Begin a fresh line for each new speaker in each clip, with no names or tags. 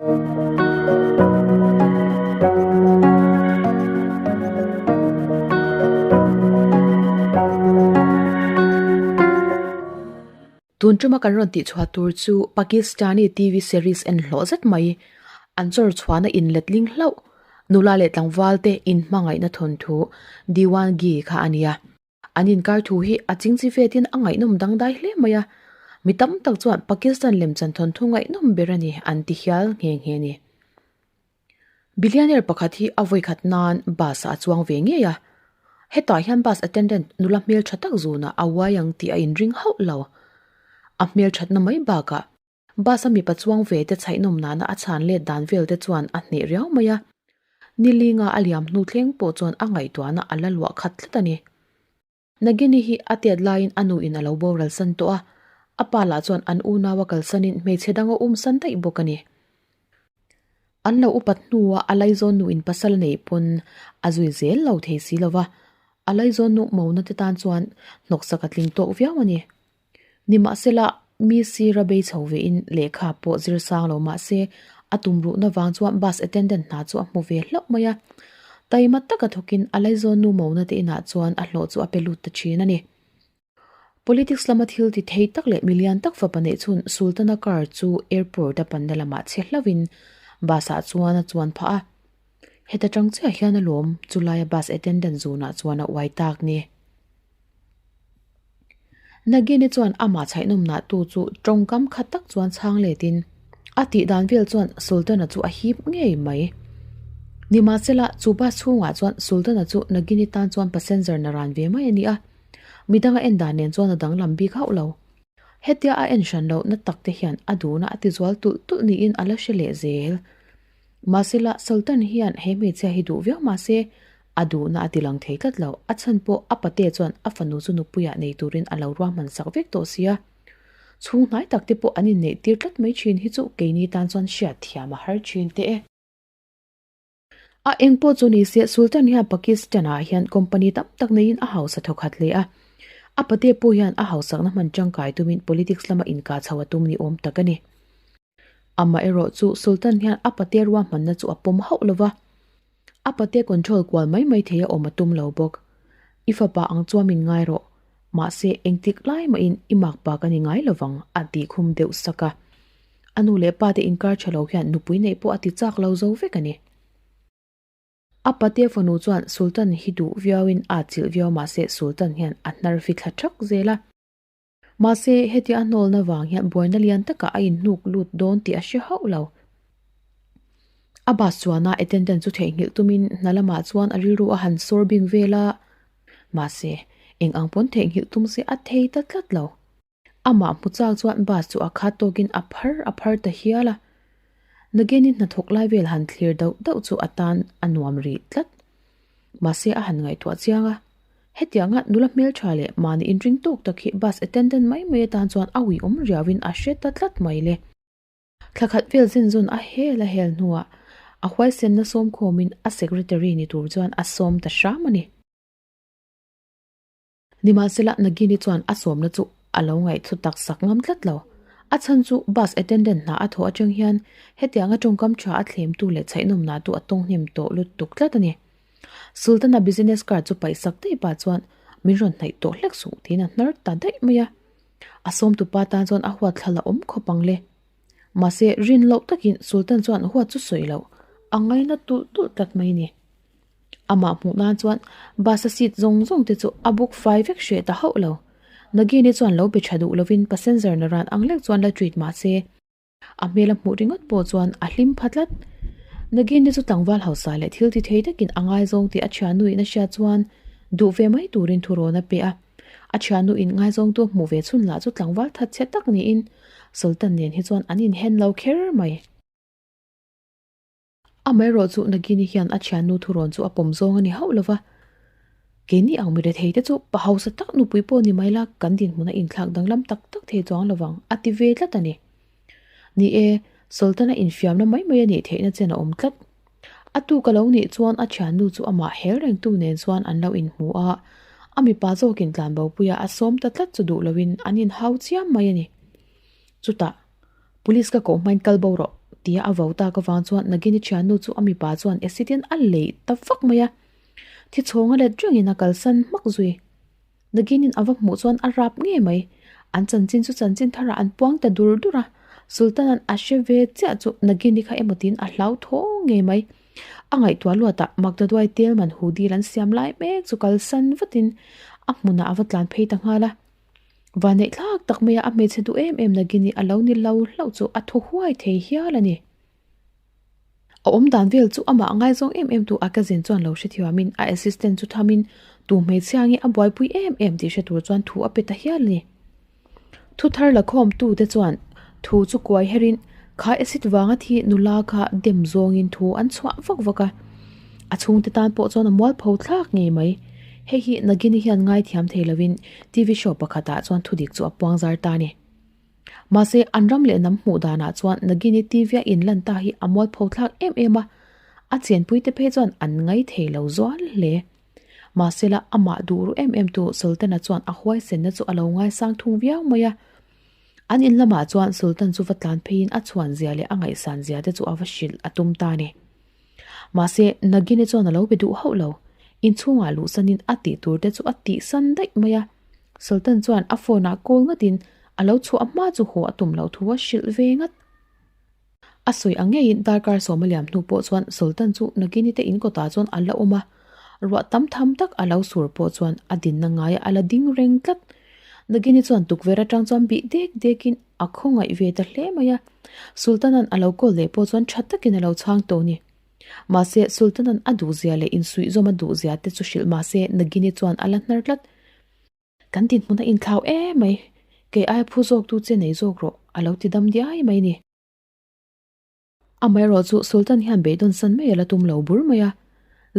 Tun tuma kan rawn tihchhuah tur chu Pakistani TV series en hlawh zet mai. An chawr chhuahna inletling hlauh nula leh tlangval te inhmangaihna thawnthu Diwangi kha a nia. An inkar thu hi a chingchi vetin a ngaihnawm dangdai hle mai a, mi tam tak chuan Pakistan lemchan thawnthu ngaihnawm ber a ni an ti hial nghe nghe a ni. Billionaire pakhat hi a vawikhat nan bus ah a chuang ve ngei a, hetah hian bus attendant nula hmeltha tak zunah a uai ang tih a inring hauh lo. A hmelthatna mai bakah bus a mipa chuang ve te chhaihnawm nana a chhan let dan vel te chuan a hneh riau mai a, nilinga a liam hnu thleng pawh chuan a ngaihtuahna a la luah khat tlat a ni. Nagini hi a tet laiin a nuin a lo boral san tawh a, a pa lah chuan an unau a kalsanin hmeichhe dang a um san daih bawk a ni. An lo upat hnuah a laizawn nuin pasal a neih pawn a zui zel lo thei si lo va, a laizawn nu mona te tan chuan hnawksak a tling tawk viau a ni. Nimahsela, mi sira bei chho vein lehkha pawh zir sang lo mahse, a tumruhna vang chuan bus attendant hna chu a hmu ve hlauh mai a. Taima taka thawkin a laizawn nu mona te inah chuan a hlawh chu a pe lut ta thin a ni. Politics lama thil ti thei tak leh milian tak fapa neih chhun Sultana car chu airport a panna lamah chhe hlauhin bus ah chuan a chuan phah a. Heta tang chiah hian a lawm chulaia bus attendant zunah chuan a uai tak ni. Nagini chuan amah chhaihnawmnah tu chu tawngkam khat tak chuan chhang letin a tih dan vel chuan Sultana chu a hip ngei mai. Nimahsela chu bus chhungah chuan Sultana chu Nagini tan chuan passenger na ran ve mai a ni a, midang a en dan nen chuan a danglam bik hauh lo. Hetia a en hran loh na tak te hian a duhna a tizual tulh tulh niin a la hre leh zel. Mahsela Sultan hian he hmeichhia hi duh viau mahse A duhna a ti lang thei tlat lo. A chhan pawh a pate chuan a fanu chu nupuiah nei turin a lo ruahman sak vek tawh sia. Chhung hnai tak te pawh an inneih tir tlat mai thin hi chu keini tan chuan hriat thiam a har thin teh e. A eng pawh chu ni se Sultan hian Pakistan ah hian company tam tak neiin a hausa thawkhat hle a. A pate pawh hian a hausakna hman tangkai tumin politics lama inkah chho a tum ni awm tak a ni. Amaherawh chu Sultan hian a pate ruahmanna chu a pawm hauh lo va, a pate control kual mai mai thei a awm a tum lo bawk. I fapa ang chuan min ngai rawh, mahse engtik lai mahin i makpa ka ni ngai lovang a tih khum deuh sak a. A nu leh pa te inkar tha lo hian nupui neih pawh a ti chak lo zo vek a ni. A pate fanu chuan Sultan hi duh viauin a chilh viau mahse Sultan hian a hnar fithla thak zel a. Mahse, hetia a hnawlna vang hian buaina lian takah a inhnuk lut dawn tih a hre hauh lo. A bus chuana attendant chu theihnghilh tumin hna lamah chuan a rilru a han sawr bing vel a, mahse, eng ang pawn theihnghilh tum se a thei ta tlat lo. Amah hmu chak chuan bus chu a khat tawkin a phar a phar ta hial a. Nageni hnathawk lai vel han thlir dauh dauh chu a tan a nuam rih tlat. Mahse, a han ngaihtuah chiang a. Hetianga nula hmeltha leh mahni inring tawk tak hi bus attendant mai mai atan chuan a uiawm riauin a hre ta tlat mai le. Thla khat vel zin zawn a hel a hel hnuah a huaisenna sawmkhawmin a secretary ni tur chuan a sawm ta hram a ni. Nimahsela Nagini chuan a sawmna chu a lo ngaihthu tak sak ngam tlat lo. A chhan chu bus attendant hna a thawh atang hian hetianga tawngkam tha a thlemtu leh chhaihnawmna tu a tawng hnem tawh lutuk tlat a ni. Sultana business card chu paih sak daih pah chuan min rawn hnaih tawh hlek suh tiin a hnar ta daih mai a. A sawmtu pa tan chuan a huat thla la awm khawp ang le. Mahse rin loh takin Sultan chuan huat chu sawi loh a ngaina tulh tulh tlat mai ni. Amah hmuh nan chuan bus a seat zawng zawng te chu a book fai vek hreh ta hauh lo. Nagini chuan lo be tha duh lovin passenger na ran ang lek chuan la treat mahse A hmel a hmuh ringawt pawh chuan a hlim pha tlat. Nagini chu tlangval hausa leh thil ti thei takin a ngaizawng tih a thiannuin a hriat chuan duh ve mai turin thurawn a pe a. A thiannuin ngaizawngtu a hmuh ve chhun lah chu tlangval thatchhe tak niin Sultan nen hi chuan an inhen lo kher mai. Amaherawh chu Nagini hian a thiannu thurawn chu a pawm zawng a ni hauh lova, Keini ang mi rethei te chu pa hausa tak nupui pawh ni mai la, kan dinhmun a inthlak danglam tak tak thei chuang lovang a ti ve tlat a ni. Ni e, Sultan-a infiamna mai mai a nih theihna chen a awm tlat. A tuk a lo nih chuan a thiannu chu amah hel rengtu nen chuan an lo inhmu a, a mipa zawkin tlanbopuia a sawm ta tlat chu duh loin an inhau chiam mai a ni. Chutah, Police ka koh hmain kal bo rawh. Tia a vo tak avang chuan Nagini thiannu chu a mipa chuan acid in a leih ta vak mai a. Thi chhawng a let rengin a kalsan hmak zui. Naginin a va hmuh chuan a rap ngei mai. An chanchin chu chanchin tharah an puang ta dur dur a. Sultan-a'n a hre ve chiah chu Nagini kha emaw tiin a hlau thaw ngei mai. A ngaihtuah luatah Magdaduai Telman hu dil an siam lai mek chu kalsan vatin a hmunah a va tlan phei ta nghal a. Vanneih thlak tak maia a hmeichhe duh em em Nagini a lo ni lo hlauh chu a thaw huai thei hial a ni. A awm dan vel chu amah ngaizawng em em tu a cousin chuan lo hrethiamin a assistant chu thamin tu hmeichhia nge a buaipui em em tih hre tur chuan thu a pe ta hial a ni. Thu thar la khawm tu te chuan thu chu kuai herin kha acid vanga thi nula kha dem zawngin thu an chhuah vak vak a. A chhungte tan pawh chuan a mualpho thlak ngei mai. Hei hi Nagini hian ngaithiam thei lovin TV show pakhatah chuan thudik chu a puang zar ta a ni. Mahse, an ram leh hnam hmuh danah chuan Nagini TV-a inlan ta hi a mualpho thlak em em a, a chenpuite phei chuan an ngai thei lo zual hle. Mahsela, amah duh ru em em tu Sultan-a chuan a huaisenna chu a lo ngaisang thung viau mai a. An in lamah chuan Sultan chu va tlan pheiin a chhuan zia leh a ngaihsan zia te chu a va hrilh a tum ta a ni. Mahse, Nagini chuan a lo be duh hauh lo. Inchhungah luhsanin a tih tur te chu a tihsan daih mai a. Sultan chuan a phone ah call ngatin a lo chhuah hma chu haw a tum loh thu a hrilh ve ngat. A sawi ang ngeiin darkar sawma liam hnu pawh chuan Sultan chu Nagini te in kawtah chuan a la awm a, ruah tam tham tak a lo sur pawh chuan a dinna ngaiah a la ding reng tlat. Nagini chuan tukverh atang chuan bih dek dekin a khawngaih ve ta hle mai a, Sultan-a'n a lo call leh pawh chuan tha takin a lo chhang tawh a ni. Mahse, Sultan-a'n a duhzia leh insuihzawm a duhzia te chu hrilh mahse Nagini chuan a la hnar tlat. Kan dinhmun a inthlau em mai, kei aia phu zawk tu che nei zawk rawh, a lo ti dam diai mai ni. Amaherawh chu Sultan hian beidawn san mai a la tum lo bur mai a.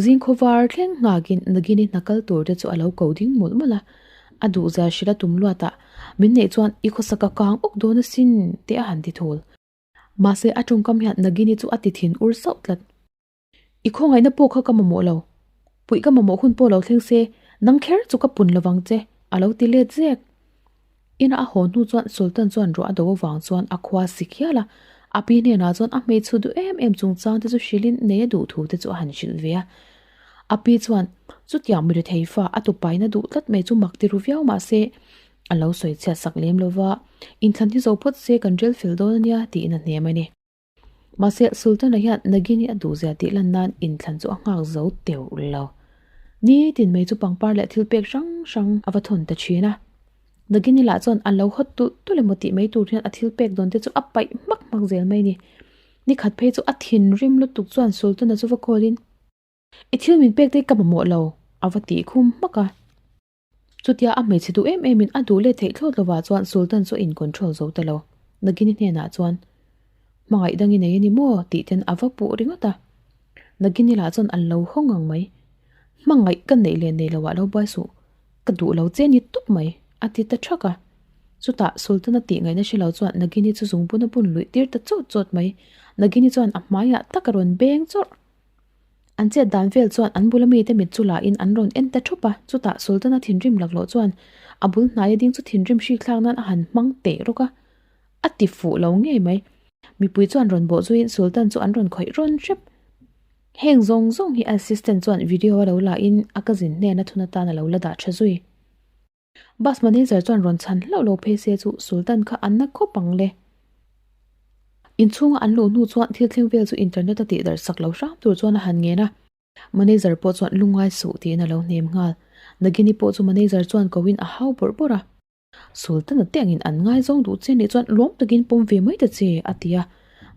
Zing khawvar thleng nghakin Nagini hna kal tur te chu a lo ko ding mawlh mawlh a. A duhzia hrilh a tum luat a, min neih chuan i khawsak a kang awk dawn asin te a han ti thul. Mahse a tawngkam hian Nagini chu a ti thin ur sauh tlat. I khawngaihna pawh kha ka mamawh lo. Puih ka mamawh hun pawh lo thleng se, nang kher chu ka pun lovang che, a lo ti let zek. Ina a haw hnu chuan Sultan chuan ruah a do avang chuan a khua sik hial a, a pi hnenah chuan a hmeichhu duh em em chungchang te chu hrilhin nei a duh thu te chu a han hrilh ve a. A pi chuan chutiang mi rethei fa a tupaina duh tlat mai chu mak ti ru viau mah se, a lo sawi chhiat sak lem lova, inthlan hi zo phawt se kan rel fel dawn a nia tiin a hnem a ni. Mahse, Sultan-a hian Nagini a duhzia tih lan nan inthlan chu a nghak zo teuh lo. Nitin mai chu pangpar leh thil pek hrang hrang a va thawn ta thin a. Nagini lah chuan a lo hawt tulh tulh emaw tih mai tur hian a thil pek dawn te chu a paih hmak hmak zel mai a ni. Nikhat phei chu a thinrim lutuk chuan Sultan-a chu va call in, I thil min pek te hi ka mamawh lo, a va tih khum hmak a. Chutia a hmeichhe duh em emin a duh let theih thlawt lovah chuan Sultan chu a in control zo ta lo. Nagini hnenah chuan, Hmangaih dang i nei a ni maw? tih ten a va puh ringawt a. Nagini lah chuan an lo haw ngang mai. Hmangaih ka neih leh nei loah lo buai suh. Ka duh lo che ni tup mai, a ti ta thak a. Chutah Sultan a tih ngaihna hre lo chuan Nagini chu zungbun a bun luih tir ta chawt chawt mai. Nagini chuan a hmaiah tak a rawn beng chawrh. An chet dan vel chuan an bula mite mit chu la in an rawn en ta thup a, chutah Sultan-a thinrim laklawh chuan a bul hnaia ding chu thinrim hrik thlak nan a han hmang teh rawk a, a ti fuh lo ngei mai. Mipui chuan rawn bawh zuiin Sultan chu an rawn khawih rawn hrep. Heng zawng zawng hi assistant chuan video a lo la in a cousin hnena thun atan a lo la dah tha zui. Bus manager chuan rawn chhan hlauh lo phei se chu Sultan kha an na khawp ang le. Inchhunga an luh hnu chuan thil thleng vel chu internet a tih darh sak lo hram tur chuan a han ngen a. Manager pawh chuan lungngai suh tiin a lo hnem nghal. Nagini pawh chu manager chuan ko in a hau bawrh bawrh a. Sultan a te angin an ngaizawng duh che nih chuan lawm takin pawm ve mai ta che a ti a.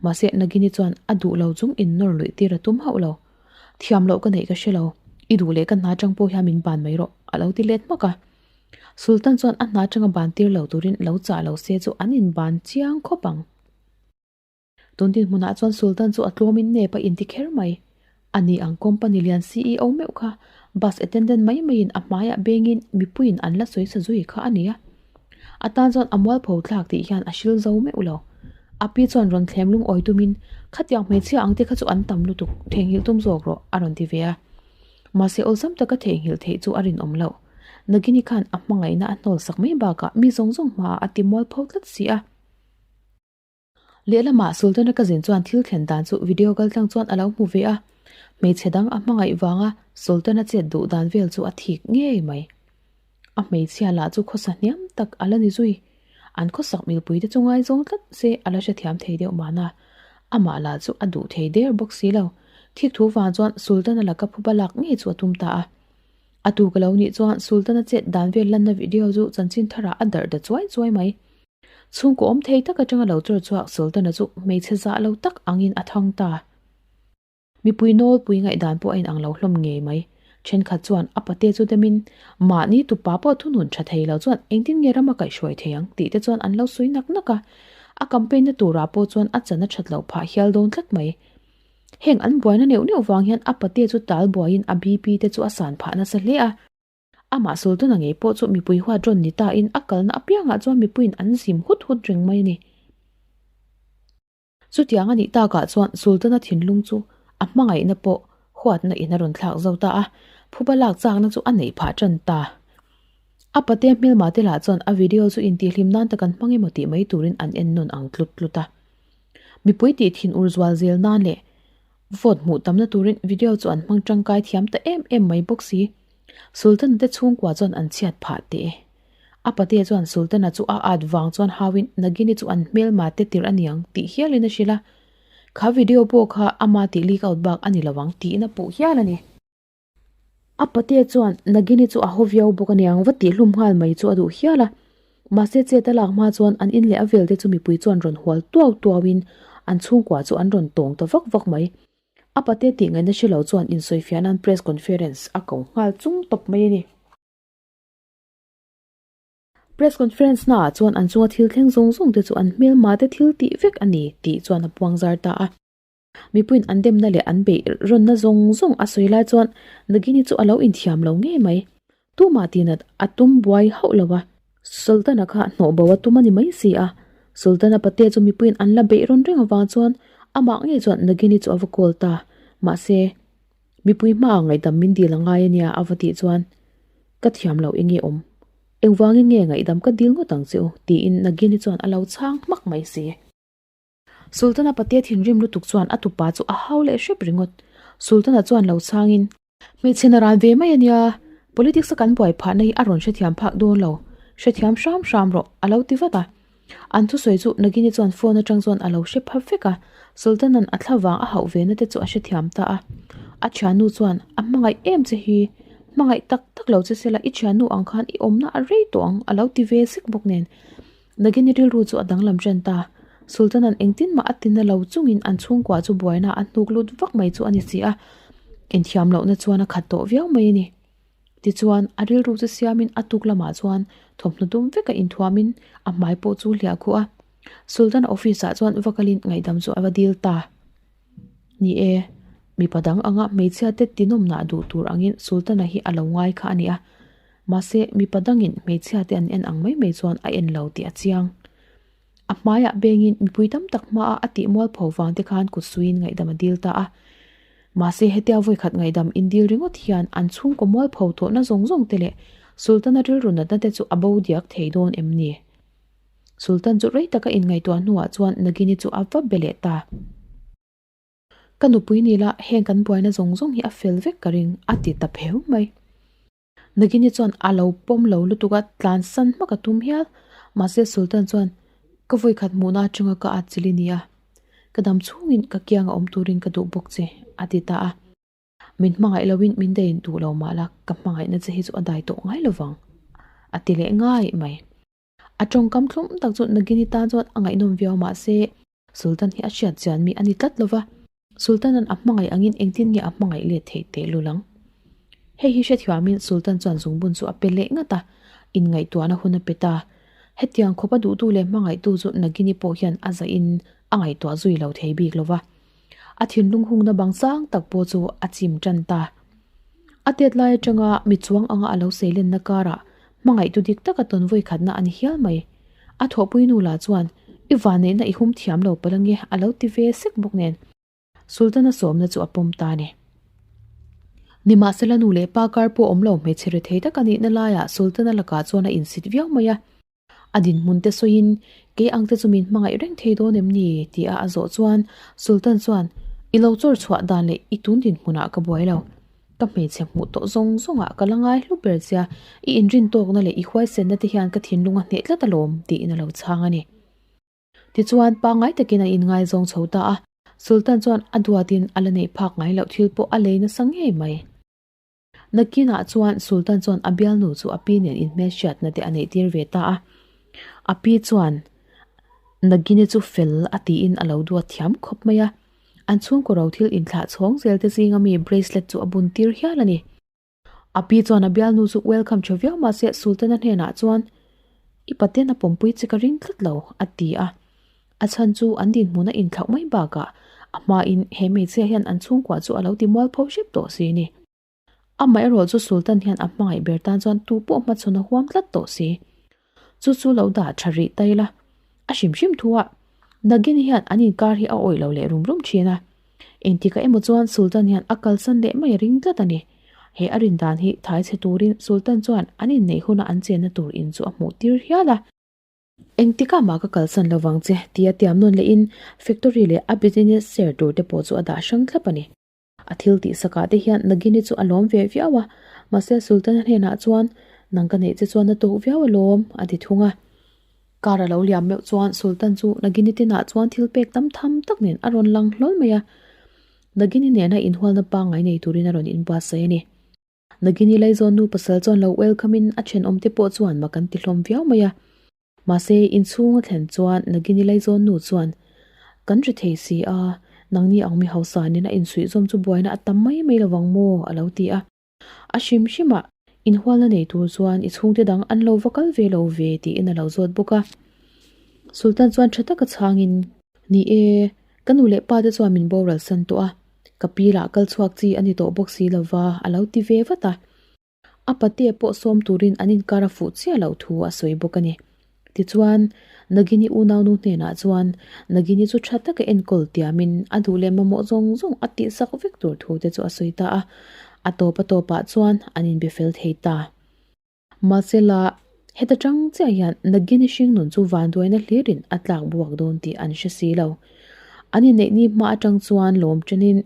Mahse Nagini chuan a duh lo chung in nawr luih tir a tum hauh lo. Thiam loh ka neih ka hre lo, i duh leh ka hna chang pawh hian min ban mai rawh, a lo ti let hmak a. Sultan chuan a hna changa ban tir lo turin lo chah lo se chu an inban chiang khawp ang. Tun dinhmunah chuan Sultan chu a tlawmin nep a inti kher mai. A ni ang company lian CEO meuh kha bus attendant mai maiin a hmaiah bengin mipuiin an la sawi sa zui kha a ni a. A tan chuan a mualpho thlak tih hian a hril zo meuh lo. A pi chuan rawn thlem lungawi tumin, Khatiang hmeichhia ang te kha chu an tam lutuk, theihnghilh tum zawk rawh, a rawn ti ve a. Mahse awlsam taka theihnghilh theih chu a rinawm loh. Nagini khan a hmangaihna a hnawl sak mai bakah mi zawng zawng hmaah a ti mualpho tlat si a. Lehlamah Sultana cousin chuan thil thlen dan chu video kaltlang chuan a lo hmu ve a, hmeichhe dang a hmangaih vanga Sultana chet duh dan vel chu a thik ngei mai. A hmeichhia lah chu khawsa hniam tak a la ni zui. An khawsak milpui te chu ngaizawng tlat se a la hrethiam thei deuh mahna. Amah lah chu a duh thei der bawk si lo. Thik thu vang chuan Sultana laka phuba lak ngei chu a tum ta a. A tu ka lo nih chuan Sultana chet dan vel lanna video chu chanchin tharah a darh ta chuai chuai mai. Chhungkaw awm thei tak atanga lo chawr chhuak Sultana chu hmeichhe zah lo tak angin a thang ta. Mipui nawlpui ngaihdan pawh a inang lo hlawm ngei mai. Thenkhat chuan a pate chu demin, Mahni tupa pawh thunun tha thei lo chuan engtin nge ram a kaihhruai thei ang? tih te chuan an lo sawi nak nak a. A campaign na turah pawh chuan a chan a that loh phah hial dawn tlat mai. Heng an buaina neuh neuh vang hian a pate chu tal buaiin a BP te chu a san phah nasa hle a. Amah Sultana ngei pawh chu mipui huat rawn ni tain a kalna apiangah chuan mipuiin an zim hut hut reng mai a ni. Chutiang a nih takah chuan Sultana thinlung chu a hmangaihna pawh huatna in a rawn thlak zo ta a, phuba lak chakna chu a neih phah tan ta. A pate hmelma te lah chuan a video chu intihhlim nan tak an hmang emaw tih mai turin an en nawn ang tlut tlut a. Mipui tih thin ur zual zel nan leh vote hmuh tamna turin video chu an hmang tangkai thiam ta em em mai bawk si. Sultana te chhungkua chuan an chhiat phah teh e. A pate chuan Sultana chu a at vang chuan hauin Nagini chu an hmelma te tirh a niang tih hialin a hrilh a. Kha video pawh kha ama tih leak out bak a ni lo ang tiin a puh hial a ni. A pate chuan Nagini chu a haw viau bawk a niang va tih hlum nghal mai chu a duh hial a. Mahse chet a lak hma chuan an in leh a vel te chu mipui chuan rawn hual tuau tuauin an chhungkua chu an rawn tawng ta vak vak mai. A pate tih ngaihna hre lo chuan insawifiah nan press conference a ko nghal chung tawp mai a ni. Press conference naah chuan an chunga thil thleng zawng zawng te chu an hmelma te thil tih vek a ni tih chuan a puang zar ta a. Mipuiin an demna leh an beih rawnna zawng zawng a sawi lai chuan Nagini chu a lo inthiam lo ngei mai. Tumah tinat a tum buai hauh lo a, Sultana kha hnawh bo a tum a ni mai si a. Sultana pate chu mipuiin an la beih rawn reng avang chuan amah ngei chuan Nagini chu a va call ta. Mahse, mipui hmaah ngaihdam min dil a ngai a nia a va tih chuan Ka thiam lo enge awm? Engvangin nge ngaihdam ka dil ngawt ang che u? tiin Nagini chuan a lo chhang hmak mai si. Sultana pate thinrim lutuk chuan a tupa chu a hau leh hrep ringawt. Sultana chuan lo chhangin, Hmeichhe na ran ve mai a nia, politics a kan buai phahna hi a rawn hrethiam phak dawn lo, hrethiam hram hram rawh, a lo ti vat a. An thusawi chu Nagini chuan phone atang chuan a lo hre pha vek a, Sultana'n a thla vang a hauh ve na te chu a hrethiam ta a. A thiannu chuan, A hmangaih em che hi, hmangaih tak tak lo che sela i thiannu ang khan i awmna a rei tawh ang, a lo ti ve zek bawk nen. Nagini rilru chu a danglam ṭan ta. Sultana'n engtin mah a tina lo chungin an chhungkua chu buaina a hnuk lut vak mai chu a ni si a, inthiam lohna chuan a khat tawh viau mai a ni. Tichuan, a rilru chu siamin a tuk lamah chuan thawmhnaw dum veka inthuamin a hmai pawh chu hliah khuh a. Sultan office ah chuan va kalin ngaihdam chu a va dil ta. Ni e, mipa dang anga hmeichhia te tinawmnah duh tur angin Sultana hi a lo ngai kha a ni a. Mahse, mipa dangin hmeichhia te an en ang mai mai chuan a en lo tih a chiang. A hmaiah bengin mipui tam tak hmaah a tih mualpho vang te khan kut suiin ngaihdam a dil ta a. Mahse, hetia vawikhat ngaihdam indil ringawt hian an chhungkaw mualpho tawhna zawng zawng te leh Sultana rilru natna te chu a bo diak thei dawn em ni? Sultan chu rei taka inngaihtuah hnuah chuan Nagini chu a va be leh ta. Ka nupui ni la, heng kan buaina zawng zawng hi a fel vek ka ring, a ti ta pheu mai. Nagini chuan a lo pawm lo lutuk a, tlan san hmak a tum hial. Mahse Sultan chuan, Ka vawikhat hmuhna atanga ka at chil i ni a, ka dam chhungin ka kianga awm turin ka duh bawk che, a ti ta a. Min hmangaih loin min dain duh lo mah la, ka hmangaihna che hi chu a dai tawh ngai lovang, a ti leh ngai mai. A tawngkam thlum tak chu Nagini tan chuan a ngaihnawm viau mah se, Sultan hi a hriat chian mi a ni tlat lo va, Sultan-a'n a hmangaih angin engtin nge a hmangaih let theih teh lul ang? Hei hi hrethiamin Sultan chuan zungbun chu a pe leh ngat a, inngaihtuahna hun a pe ta. Hetiang khawpa duhtu leh hmangaihtu chu Nagini pawh hian a zahin a ngaihtuah zui lo thei bik lo va. A thinlung hungna bang sang tak pawh chu a chim tan ta. A tet lai atanga mi chuang anga a lo seilenna karah hmangaihtu dik taka tawn vawi khatna a ni hial mai. A thawhpui nu lah chuan, I vanneihna i hum thiam lo palh ange a lo ti ve sek bawk nen. Sultana sawmna chu a pawm ta a ni. Nimahsela nu leh pa kar pawh awm lo hmeichhe rethei tak a nihna laiah Sultana lakah chuan a insit viau mai a. A dinhmun te sawiin, Kei ang te chu min hmangaih reng thei dawn em ni? tia a zawh chuan Sultan chuan, I lo chawr chhuah dan leh i tun dinhmunah ka buai lo. Ka hmeichhe hmuh tawh zawng zawngah ka la ngai hlu ber chia, i inrin tawkna leh i huaisenna te hian ka thinlung a hneh tlat alawm, tiin a lo chhang a ni. Tichuan, pangngai takin an inngaizawng chho ta a, Sultan chuan a duatin a la neih phak ngai loh thil pawh a lei nasa ngei mai. Nakinah chuan Sultan chuan a bialnu chu a pi nen inhmelhriatna te a neihtir ve ta a. A pi chuan Nagini chu fel a tiin a lo duat thiam khawp mai a. An chhungkaw ro thil inthlah chhawng zel te zinga mi bracelet chu a bun tir hial a ni. A pi chuan a bialnu chu welcome tha viau mahse Sultan-a hnenah chuan I paten a pawmpui che ka ring tlat lo a ti a. A chhan chu an dinhmun a inthlauh mai bakah a hmain he hmeichhia hian an chhungkua chu a lo ti mualpho hrep tawh si ni. Amaherawh chu Sultan hian a hmangaih ber tan chuan tu pawh hmachhawn a huam tlat tawh si. Chu chu lo dah tha rih ta ila. A hrim hrim thu a, Nagini hian an inkar hi a awih lo leh rum rum thin a. Engtikah emaw chuan Sultan hian a kalsan leh mai a ring tlat a ni. He a rin dan hi thai chhe turin Sultan chuan an inneih huna an chenna tur in chu a hmuh tir hial a. Engtikah mah ka kalsan lo vang che tia tiam nawn lehin factory leh a business share tur te pawh chu a dah hrang thlap a ni. A thil tih sakah te hian Nagini chu a lawm ve viau a, mahse Sultana hnenah chuan, Nang ka neih che chuan a tawk viau alawm, a ti thung a. Kar a lo liam meuh chuan Sultan chu Nagini tinah chuan thil pek tam tham tak nen a rawn lang hlawl mai a. Nagini nena inhualna pangngai nei turin a rawn inbuatsaih a ni. Nagini Laizawn nu pasal chuan lo welcome in a thenawm te pawh chuan mak an ti hlawm viau mai a. Mahse, inchhung a thlen chuan Nagini Laizawn nu chuan, Kan ri thei si a, nangni ang mi hausa nena insuihzawm chu buaina a tam mai mai lovang maw? a lo ti a. A hrim hrimah inhualna nei tur chuan i chhungte dang an lo va kal ve lo ve tiin a lo zawt bawk a. Sultan chuan tha taka chhangin, Ni e, ka nu leh pa te chuan min boral san tawh a, ka pi lah kal chhuak chi a ni tawh bawk si lova a lo ti ve vat a. A patea pawh sawm turin an inkar a fuh chiah loh thu a sawi bawk a ni. Tichuan, Nagini unaunu hnenah chuan Nagini chu tha taka enkawl tiamin a duh leh mamawh zawng zawng a tihsak vek tur thu te chu a sawi ta a. A tawp a tawpah chuan an inbe fel thei ta. Mahsela, heta tang chiah hian Nagini hringnun chu vanduaina hlirin a tlak buak dawn tih an hre si lo. An inneih ni hma atang chuan lawm chenin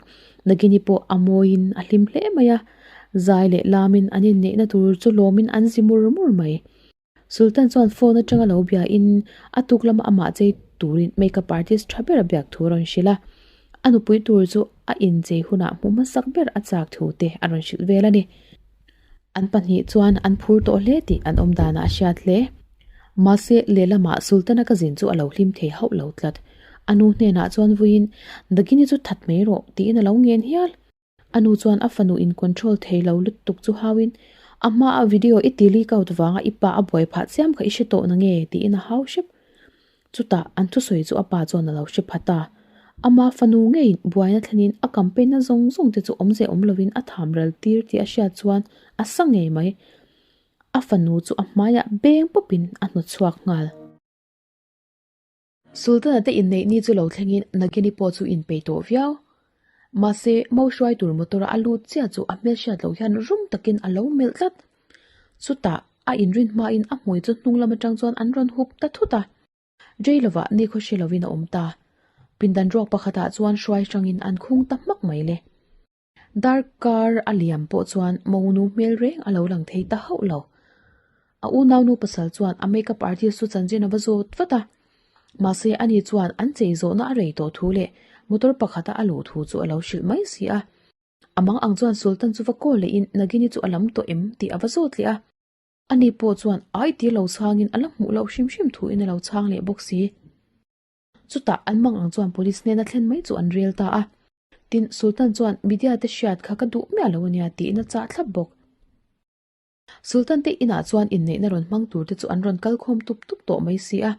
Nagini pawh a mawiin a hlim hle mai a. Zai leh lamin an inneihna tur chu lawmin an zi mur mur mai. Sultan chuan phone atanga lo biain a tuk lama amah chei turin makeup artist tha ber a biak thu a rawn hrilh a. A nupui tur chu a inchei hunah hmu hmasak ber a chak thu te a rawn hrilh vel a ni. An pahnih chuan an phur tawh hle tih an awm danah a hriat hle. Mahse, lehlamah Sultana ka zin chu a lo hlim thei hauh lo tlat. A nu hnenah chuan vuiin, Nagini chu that mai rawh, tiin a lo ngen hial. A nu chuan a fanu in control thei lo lutuk chu hauin, A hma a video i ti leak out vanga i pa a buai phah chiam kha i hre tawh na nge? tiin a hau hrep. Chutah an thusawi chu a pa chuan a lo hre phat a. Ama fanu ngeiin buaina thlenin a campaign na zawng zawng te chu awmze awm lovin a tham ral tir tih a hriat chuan a sa ngei mai. A fanu chu a hmaiah beng pawpin a hnawt chhuak nghal. Sultana te inneih ni chu lo thlengin Nagini pawh chu inpeih tawh viau. Mahse, mo hruai tur motor a a lut chiah chu a hmelhriat loh hian rum takin a lo melh tlat. Chutah, a inrin hmain a hmui chu hnung lam atang chuan an rawn hup ta thut a. Rei lovah ni khaw hre lovin a awm ta. Pindan ruak pakhatah chuan hruai hrangin an khung ta hmak mai le. Darkar a liam pawh chuan monu hmel reng a lo lang thei ta hauh lo. A unaunu pasal chuan a makeup artist chu chanchin a va zawt vat a. Mahse ani chuan an chei zawhna a rei tawh thu leh motor pakhata a luh thu chu a lo hrilh mai si a. A mang ang chuan Sultan chu va call lehin Nagini chu a lam tawh em tih a va zawt leh a. Ani pawh chuan ai ti lo chhangin a la hmuh loh hrim hrim thuin a lo chhang leh bawk si. Chutah an mang ang chuan police hnena thlen mai chu an rel ta a. Tin, Sultan chuan media te hriat kha ka duh miah lo ania tiin a chah thlap bawk. Sultan te inah chuan inneihna rawn hmang tur te chu an rawn kal khawm tup tup tawh mai si a.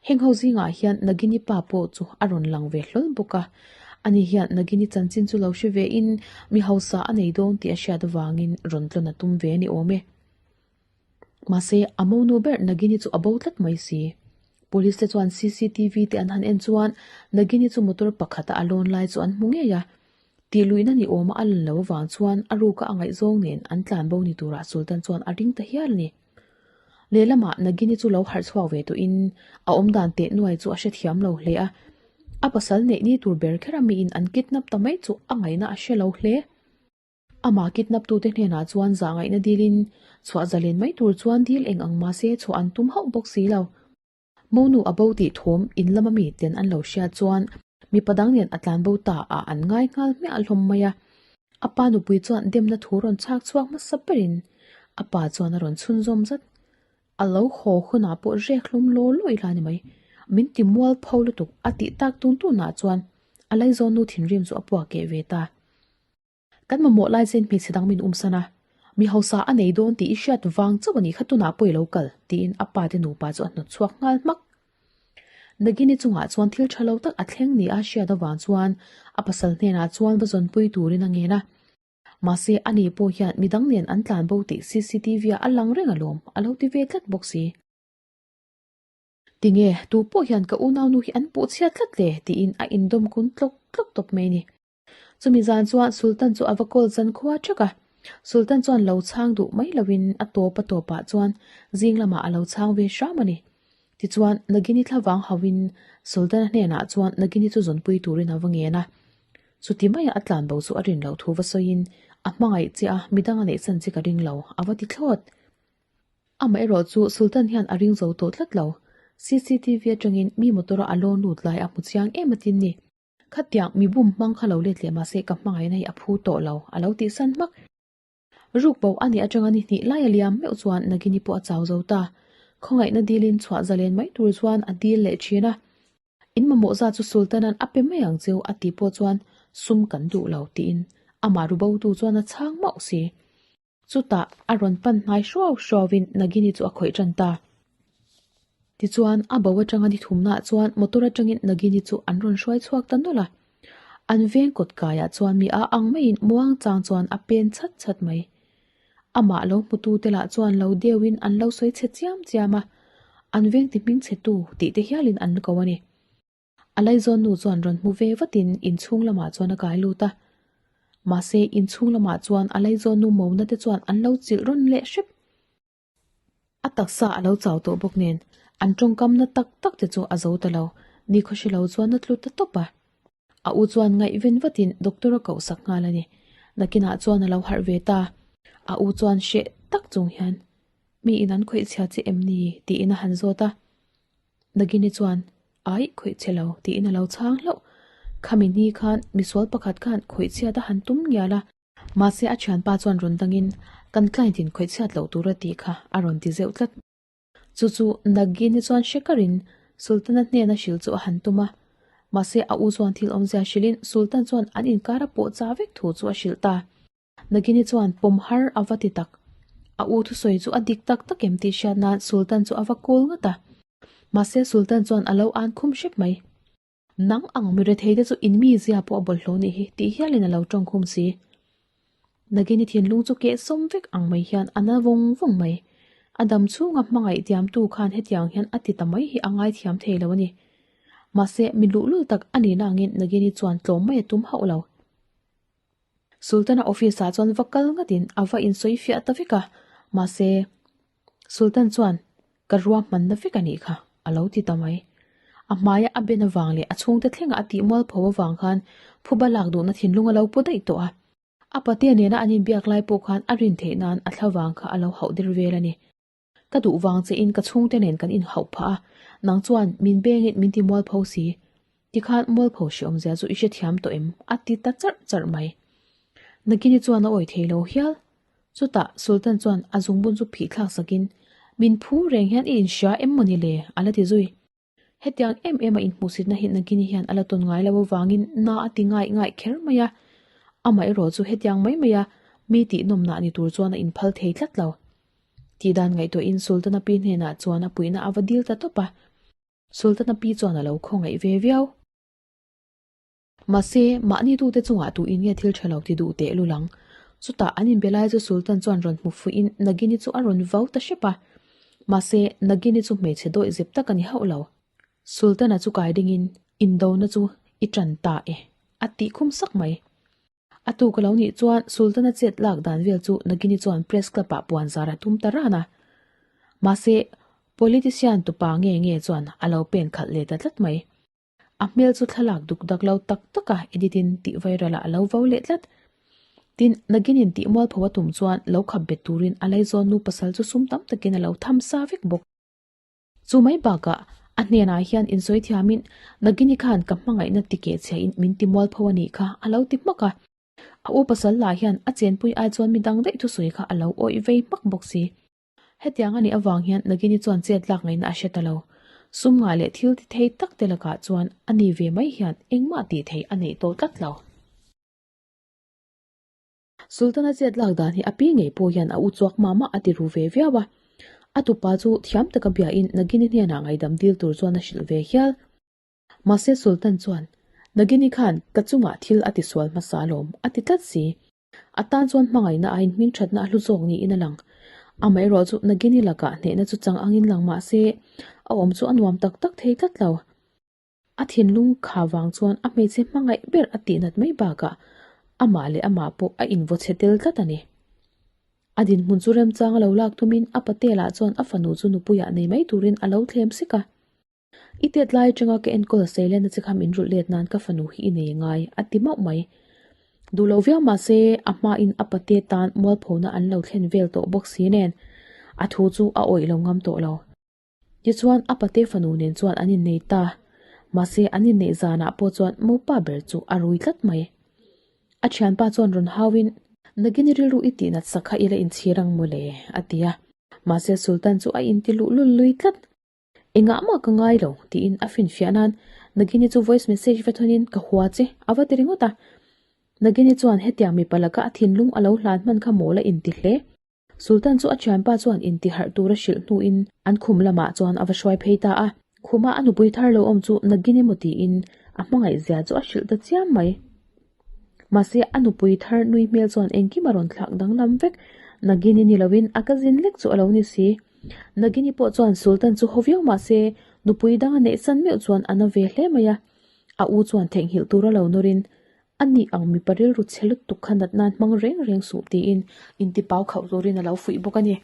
Heng ho zingah hian Nagini pa pawh chu a rawn lang ve hlawl bawk a. Ani hian Nagini chanchin chu lo hre ve in mi hausa a nei dawn tih a hriat avangin rawn tlawn a tum ve a ni awm e. Mahse, a monu ber Nagini chu a bo tlat mai si. Police te chuan cctv te an han en chuan Nagini chu motor pakhata a lawn lai chu an hmu ngei a. Tih luihna ni awma a lan lo avang chuan a ruka a ngaihzawng nen an tlan bo ni turah Sultan chuan a ring ta hial a ni. Lehlamah Nagini chu lo harh chhuak ve tawhin a awmdan teh nuai chu a hrethiam lo hle a. A pasal neih ni tur ber kher a miin an kidnap ta mai chu a ngaihna a hre lo hle. Amah kidnap tute hnenah chuan zah ngaihna dilin chhuah zalen mai tur chuan dil eng ang mahse chhuah an tum hauh bawk si lo. Monu a bo tih thawm in lama mi ten an lo hriat chuan mipa dang nen a tlan bo ta ah an ngai nghal hmiah hlawm mai a. A pa nupui chuan demna thu rawn chhak chhuak hmasa berin a pa chuan a rawn chhunzawm zat. A lo haw hunah pawh rek hlawm law law ila ni mai. Min ti mual pho lutuk a tih tak tun tunah chuan a laizawn nu thinrim chu a puak keh ve ta. Kan mamawh lai chen hmeichhe dang min umsan a, mi hausa a nei dawn tih i hriat vang chauh a nih kha tunah pawh i lo kal, tiin a pa te nupa chu a hnawt chhuak nghal hmak. Nagini chungah chuan thil tha lo tak a thleng ni a hriat avang chuan a pasal hnenah chuan va zawnpui turin a ngen a. Mahse ani pawh hian midang nen an tlan bo tih cctv ah a lang reng alawm, a lo ti ve tlat bawk si. Tinge, tu pawh hian ka unaunu hi an puh chhiat tlat le, tiin a indawm kun tlawk tlawk tawp mai a ni. Chumi zan chuan Sultan chu a va kawl zan khua thak a, Sultan chuan lo chhang duh mai loin a tawp a tawpah chuan zing lamah a lo chhang ve hram a ni. Tichuan, Nagini thlavang hauhin Sultan-a hnenah chuan Nagini chu zawnpui turin a va ngen a. Chuti maia a tlan bo chu a rin loh thu va sawiin, A hmangaih che a, midang a neih chan che ka ring lo, a va ti thlawt. Amaherawh chu Sultan hian a ring zo tawh tlat lo. CCTV atangin mi motor-a a lawn lut lai a hmu chiang em atin ni. Khatiang mi bum hmang kha lo let leh mahse ka hmangaihna hi a phu tawh lo, a lo tih san hmak. Ruk bo a nih atanga ni hnih lai a liam meuh chuan Nagini pawh a chau zo ta. Khawngaihna dilin chhuah zalen mai tur chuan a dil leh thin a. In mamawh zat chu Sultan-a'n a pe mai ang cheu a tih pawh chuan sum kan duh lo tiin amah ru botu chuan a chhang mauh si. Chutah a rawn pan hnai hruau hruauin Nagini chu a khawih tan ta. Tichuan, a bo atanga ni thumnaah chuan motor atangin Nagini chu an rawn hruai chhuak ta nawlh a. An veng kawt kaiah chuan mi a ang maiin muang chang chuan a pen chhat chhat mai. Amah lo hmutute lah chuan lo deuhin an lo sawi chhe chiam chiam a, an veng ti hming chhetu tih te hialin an ko a ni. A laizawn nu chuan rawn hmu ve vatin inchhung lamah chuan a kai lut a. Mahse, inchhung lamah chuan a laizawn nu mona te chuan an lo chilh rawn leh hrep. A taksa a lo chau tawh bawk nen, an tawngkam na tak tak te chu a zo ta lo, ni khawhri lo chuan a tlu ta tawp a. A u chuan ngaihven vatin doctor a koh sak nghal a ni. Nakinah chuan a lo harh ve ta. A u chuan hreh tak chung hian, Mi in an khawih chhia che em ni? tiin a han zawt a. Nagini chuan, Aih, khawih che lo, tiin a lo chhang hlauh. Khami ni khan misual pakhat khan khawih chhiat a han tum ngial a. Mahse a thianpa chuan rawn dangin, Kan client in khawih chhiat loh tur a tih kha, a rawn ti zeuh tlat. Chu chu Nagini chuan hre karin Sultan-a hnena hrilh chu a han tum a. Mahse a u chuan thil awmzia hrilhin Sultan chuan an inkar a pawh cha vek thu chu a hrilh ta. Nagini chuan pawm har a va ti tak. A u thusawi chu a dik tak tak em tih hriat nan Sultan chu a va kawl ngawt a. Mahse Sultan chuan a lo an khum hrep mai. Nang ang mi rethei te chu in mi zia pawh a bawlhhlawh nih hi tih hialin a lo tawng khum si. Nagini thinlung chu keh sawm vek ang mai hian a na vawng vawng mai. A dam chhunga hmangaih tiamtu khan hetiang hian a ti ta mai hi a ngaithiam thei lo a ni. Mahse mi luhlul tak a nihna angin Nagini chuan tlawm mai a tum hauh lo. Sultan-a office ah chuan va kal ngatin a va insawi fiah ta vek a, mahse Sultan chuan ka ruahmanna vek a nih kha a lo ti ta mai. A hmaia a ben avang leh a chhungte thlenga a tih mualpho avang khan phuba lak duhna thinlung a lo pu daih tawh a. A patea nena an inbiak lai pawh khan a rin theih nan a thlavang kha a lo hauh der vel a ni. Ka duh vang che in ka chhungte nen kan inhauh phah a, nang chuan min bengin min ti mualpho si. Tikhan mualpho hreawmzia chu i hrethiam tawh em? a ti ta charh charh mai. Nagini chuan a awi thei lo hial. Chutah Sultan chuan a zungbun chu phih thlak sakin, Min phu reng hian i inhria em mawni le? a la ti zui. Hetiang em em a inhmuhsitna hi Nagini hian a la tawn ngai lo avangin na a ti ngaih ngaih kher mai a. Amaherawh chu hetiang mai mai a mi tih nawmnah ni tur chuan a inphal thei tlat lo. Tih dan ngaihtuahin Sultana pi hnenah chuan a puihna a va dil ta tawp a. Sultana pi chuan a lo khawngaih ve viau. Mahse, mahni tute chungah tuin nge thil tha lo ti duh teh lul ang? Chutah an inbe lai chu Sultan chuan rawn hmu fuihin Nagini chu a rawn vau ta hrep a. Mahse, Nagini chu hmeichhe dawih zep tak a ni hauh lo. Sultan-a chu kai dingin, Indona chu i tan ta e, a tih khum sak mai. A tuk a lo nih chuan Sultan-a chet lak dan vel chu Nagini chuan Press Club-ah puan zar a tum ta ran a. Mahse, politician tupa nge nge chuan a lo pen khalh leh ta tlat mai. A hmel chu thlalak duk dak lo tak taka edit in tih viral ah a lo vo leh tlat. Tin, Naginin tih mualpho a tum chuan lo khap bet turin a laizawn nu pasal chu sum tam takin a lo tham sa vek bawk. Chu mai bakah a hnenah hian insawi thiamin Nagini khan ka hmangaihna tikeh chhiahin min ti mualpho a nih kha a lo ti hmak a. A u pasal lah hian a chenpui ai chuan midang daih thusawi kha a lo awih vei hmak bawk si. Hetiang a nih avang hian Nagini chuan chet lak ngaihna a hre ta lo. Sum ngah leh thil ti thei tak te lakah chuan a ni ve mai hian engmah tih theih a neih tawh tlat lo. Sultana chet lak dan hi a pi ngei pawh hian a u chuak mah mah a ti ru ve viau a. A tupa chu thiam taka biain Nagini hnenah ngaihdam dil tur chuan a hrilh ve hial. Mahse Sultan chuan, Nagini khan ka chungah thil a ti sual hmasa alawm, a ti tlat si. A tan chuan hmangaihna aiin hmingthatna a hlu zawk niin a lang. Amaherawh chu Nagini lakah hnehna chu chang angin lang mah se, a awm chu a nuam tak tak thei tlat lo. A thinlung kha vang chuan a hmeichhe hmangaih ber a tihnat mai bakah amah leh amah pawh a invaw chhe tel tlat a ni. A dinhmun chu remchang a lo lak tumin a patelah chuan a fanu chu nupuiah nei mai turin a lo thlem sek a. I tet lai atanga ka enkawl Sailen-a che kha min rulh let nan ka fanu hi i nei ngai, a ti mauh mai. Duh lo viau mah se, a hmain a pate tan mualphona an lo thlen vel tawh bawk si nen, a thu chu a awih lo ngam tawh lo. Tichuan, a pate fanu nen chuan an innei ta. Mahse, an inneih zanah pawh chuan mopa ber chu a rui tlat mai. A thianpa chuan rawn hauin, Nagini rilru i tihnat sak kha i la inchhir ang mawle, a ti a. Mahse, Sultan chu a inti luhlul lui tlat. Engah mah ka ngai lo, tiin a finfiah nan Nagini chu voice message va thawnin ka hua che a va ti ringawt a. Nagini chuan hetiang mipa laka a thinlung a lo hlan hman kha mawl a inti hle. Sultan chu a thianpa chuan intiharh tur a hrilh hnuin an khum lamah chuan a va hruai phei ta a. Khuma a nupui thar lo awm chu Nagini maw tiin a hmangaih zia chu a hrilh ta chiam mai. Mahse a nupui thar nui hmel chuan engkim a rawn thlak danglam vek. Nagini ni loin a ka zin lek chu a lo ni si. Nagini pawh chuan Sultan chu haw viau mahse nupui dang a neih san meuh chuan a na ve hle mai a. A u chuan theihnghilh tur a lo nawrin a nih ang mipa rilru chhe lutuk kha nat nan hmang reng reng suh tiin intipau khauh turin a lo fuih bawk a ni.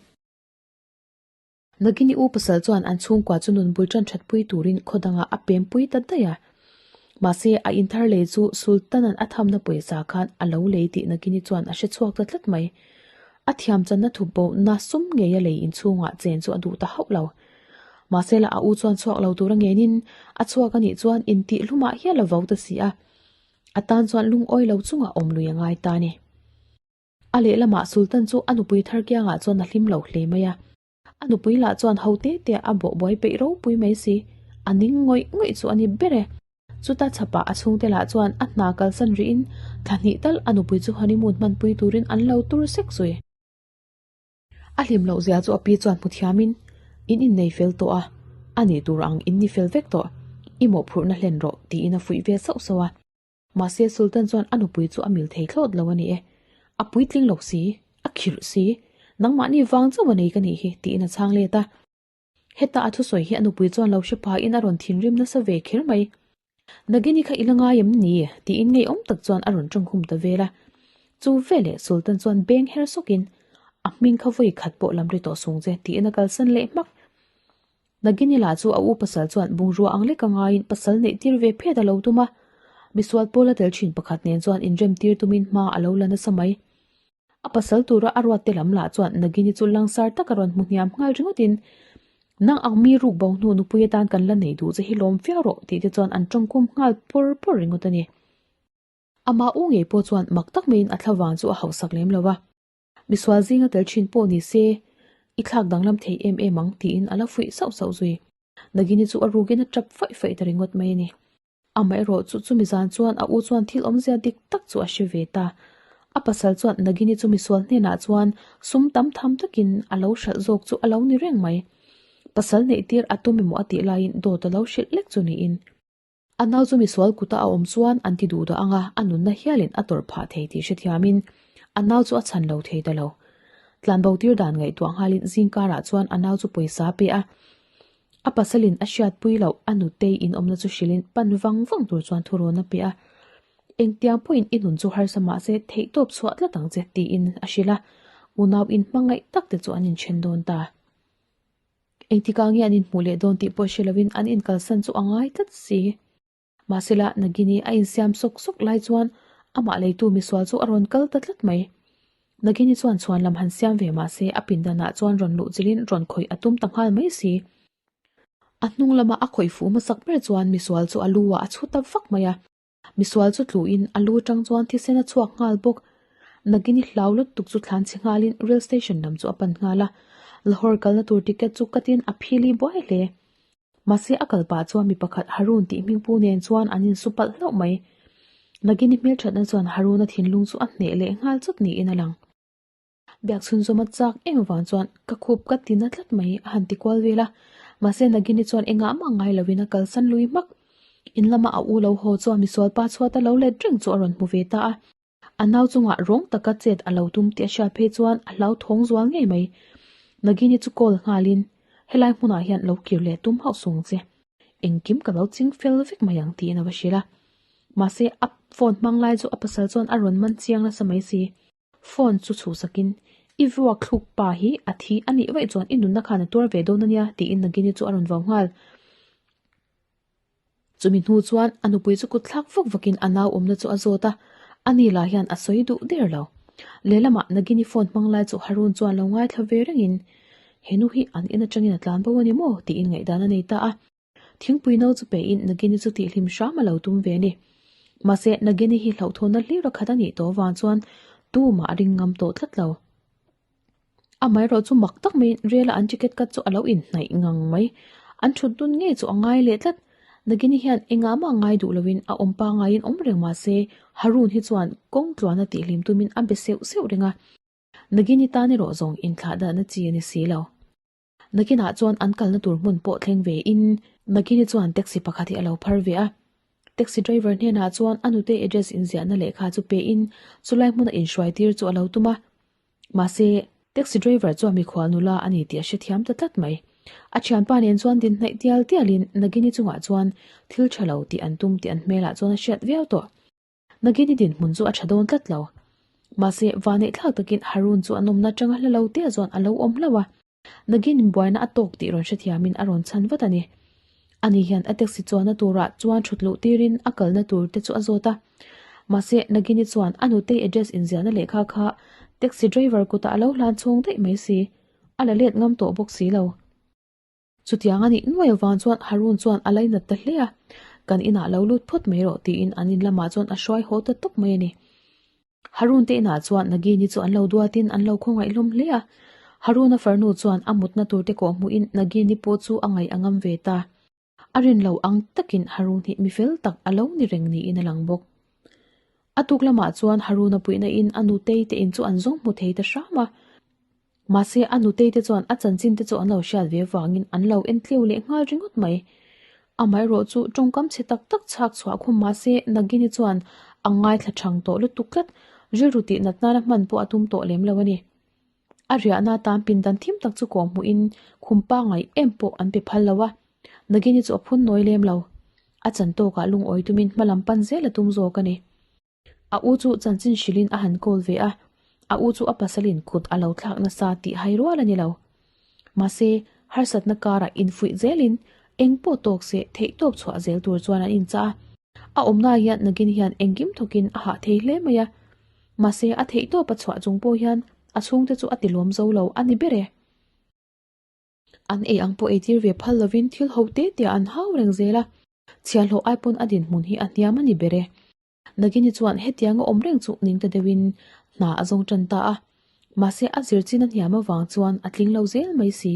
Nagini u pasal chuan an chhungkua chu nun bul tan that pui turin khaw dangah a pem pui ta daih a. Mahse, a inthar lei chu Sultan-a'n a thamna pawisa khan a lo lei tih Nagini chuan a hre chhuak ta tlat mai. A thiam channa thup bo na sum ngeia lei inchhungah chen chu a duh ta hauh lo. Mahse la a u chuan chhuak lo tura ngenin a chhuak a nih chuan intih hlumah hial a vo ta si a. A tan chuan lungawi lo chungah awm lui a ngai ta a ni. A lehlamah Sultan chu a nupui thar kiangah chuan a hlim lo hle mai a. A nupui lah chuan ho te te a bawh buai peih ropui mai si. A ning ngawih ngawih chu a ni ber e. Chuta chhapah a chhungte lah chuan a hna kalsan rihin thla hnih tal a nupui chu honeymoon hmanpui turin an lo tur sek zui. A hlim loh zia chu a pi chuan hmu thiamin, In innei fel tawh a, a nih tur ang in ni fel vek tawh, i mawhphurhna hlen rawh, tiin a fuih ve sauh sauh a. Mahse Sultan chuan a nupui chu a mil thei thlawt lo a ni e. A puitling lo si, a khirh si, nangmahni vang chauh a nei ka nih hi, tiin a chhang let a. Heta a thusawi hi a nupui chuan lo hre pahin a rawn thinrim nasa ve kher mai. Nagini kha i la ngai em ni? tiin ngeiawm tak chuan a rawn tawng hum ta vel a. Chu veleh Sultan chuan beng her sawkin, A hming kha vawi khat pawh lam ri tawh sung che, tiin a kalsan leh hmak. Nagini lah chu a u pasal chuan bungrua ang lek a ngaiin pasal neih tir ve phet a lo tum a, misual pawl a tel thin pakhat nen chuan inrem tir tumin hma a lo la nasa mai. A pasal tura a ruat te lam lah chuan Nagini chu langsar taka rawn hmu hniam nghal ringawtin, Nang ang mi ruk bo hnu nupui atan kan la nei duh che hi lawm viau rawh tih te chuan an tawngkum nghal pawr pawr ringawt a ni. Amah u ngei pawh chuan mak tak maiin a thlavang chu a hausak lem lo a. Misual zinga tel thin pawh ni se, i thlak danglam thei em em ang tiin a la fuih sauh sauh zui. Nagini chu a rukin a tap faih faih ta ringawt mai a ni. Amaherawh chu chumi zan chuan a u chuan thil awmzia dik tak chu a hre ve ta. A pasal chuan Nagini chu misual hnenah chuan sum tam tham takin a lo hralh zawk chu a lo ni reng mai. Pasal neih tir a tum emaw a tih laiin dawt a lo hrilh lek chu niin. A nau chu misual kuta a awm chuan an ti duh dah ang a, a nunna hialin a tawrh phah thei tih hrethiamin a nau chu a chhan lo thei ta lo. Tlanbo tir dan ngaihtuah nghalin zingkarah chuan a nau chu pawisa a pe a. A pasalin a hriatpui loh a nutei inawmna chu hrilhin pan vang vang tur chuan thurawn a pe a. Engtiang pawhin i nun chu harsa mahse theihtawp chhuah tlat ang che tiin a hrilh a, unau inhmangaih tak te chu an inthen dawn ta. Engtikah nge an inhmuh leh dawn tih pawh hre lovin an inkalsan chu a ngai tlat si. Mahsela, Nagini a insiam sawk sawk lai chuan amah leitu misual chu a rawn kal ta tlat mai. Nagini chuan chhuan lam han siam ve mahse a pindanah chuan rawn luh chilhin rawn khawih a tum ta nghal mai si. A hnung lama a khawih fuh hmasak ber chuan misual chu a lu ah a chhu ta vak mai a. Misual chu tluin a lu tang chuan thisen a chhuak nghal bawk. Nagini hlau lutuk chu thlan chhe nghalin rail station lam chu a pan nghal a. Lahore kalna tur ticket chu katin a phili buai hle. Mahse a kal pah chuan mi pakhat Harun tih hmingpu nen chuan an insu palh hlauh mai. Nagini hmelthatna chuan Haruna thinlung chu a hneh leh nghal chawt niin a lang. Biak chhunzawm a chak em avang chuan ka khup ka ti na tlat mai a han ti kual vel a. Mahse Nagini chuan engah mah ngai lovin a kalsan lui hmak. In lama a u lo haw chuan misual pa chhuat a lo let reng chu a rawn hmu ve ta a. A nau chungah rawng taka chet a lo tum tih a hriat phei chuan a hlauthawng zual ngei mai. Nagini chu call nghalin helai hmunah hian lo kir leh tum hauh sung che. Engkim ka lo ching fel vek mai ang tiin a va hrilh a. Mahse a phone hmang lai chu a pasal chuan a rawn man chiang nasa mai si. Phone chu chhuhsakin, I vuak thluk pa hi a thi a nih vaih chuan i nunna khan a tuar ve dawn a nia, tiin Nagini chu a rawn vau nghal. Chumi hnu chuan a nupui chu kut thlak vak vakin a nau awmna chu a zawt a, ani lah hian a sawi duh der lo. Lehlamah Nagini phone hmang lai chu Harun chuan lo ngaithla ve rengin, He nu hi an in atangin a tlan bo a ni maw? tiin ngaihdan a nei ta a. Thingpui no chu peiin Nagini chu tihhlim hram a lo tum ve a ni. Mahse, Nagini hi hlauhthawnna hlir a khat a nih tawh avang chuan tumah a ring ngam tawh tlat lo. Amaherawh chu mak tak maiin rel a an ticket cut chu a lo inhnaih ngang mai. An thut dun ngei chu a ngai leh tlat. Nagini hian engah mah ngai duh lovin a awm pangaiin awm reng mahse Harun hi chuan kawng tluana tihhlim tumin a be seuh seuh reng a. Nagini tan erawh zawng inthlah dahna chi a ni si lo. Nakinah chuan an kalna tur hmun pawh thleng ve in Nagini chuan taxi pakhat hi a lo phar ve a. Taxi driver hnenah chuan a nute address inziahna lehkha chu pe in chulai hmuna inhruai tir chu a lo tum a. Mahse, taxi driver chuan mikhual nula a ni tih a hrethiam ta tlat mai. A thianpa nen chuan din hnaih tial tial in Nagini chungah chuan thil tha lo tih an tum tih an hmelah chuan a hriat viau tawh. Nagini dinhmun chu a tha dawn tlat lo. Mahse, vaneih thlak takin Harun chu an awmna atanga hla lo te chuan a lo awm hlauh a. Naginin buaina a tawk tih rawn hrethiamin a rawn chhan vat a ni. Ani hian a taxi chuanna turah chuan thut luh tirin a kalna tur te chu a zawt a. Mahse, Nagini chuan a nutei address inziahna lehkha kha taxi driver kutah a lo hlan chhawng daih mai si. A la let ngam tawh bawk si lo. Chutiang a nih nuai avang chuan Harun chuan a lainat ta hle a, Kan inah lo lut phawt mai rawh tiin an in lamah chuan a hruai haw ta tawp mai a ni. Harun te inah chuan Nagini chu an lo duatin an lo khawngaih hlawm hle a, Haruna farnu chuan a mutna tur te kawh hmuhin Nagini pawh chu a ngaih a ngam ve ta. A rin lo ang takin Harun hi mi fel tak a lo ni reng niin a lang bawk. A tuk lamah chuan Haruna puihna in a nutei te in chu an zawng hmu thei ta hram a. Mahse a nutei te chuan a chanchin te chu an lo hriat ve vangin an lo en tleu leh nghal ringawt mai. Amaherawh chu tawngkam chhe tak tak chhak chhuah khum mahse Nagini chuan a ngaithla thang tawh lutuk tlat, rilru tih nat nana hman pawh a tum tawh lem lo a ni. A riahna atan pindan thim tak chu kawh hmuhin khum pangngai em pawh an pe phal lo a, Nagini chu a phun nawi lem lo. A chan tawkah lungawi tumin hma lam pan zel a tum zawk a ni. A u chu chanchin hrilhin a han call ve a, a u chu a pasalin kut a lo thlak nasa tih hai rual a ni lo. Mahse, harsatna karah infuih zelin eng pawh tawk se theih tawp chhuah zel tur chuan an inchah a. A awmna hian Nagini hian engkim thawkin a hah thei hle mai a. Mahse, a theih tawp a chhuah chung pawh hian a chhungte chu a tilawm zo lo a ni ber e. An ei ang pawh eitir ve phal lovin thil ho te te an hau reng zel a, chhiahhlawh ai pawn a dinhmun hi a hniam a ni ber e. Nagini chuan hetianga awm reng chu ning ta deuhin hna a zawng tan ta a, mahse a zir chin a hniam avang chuan a tling lo zel mai si.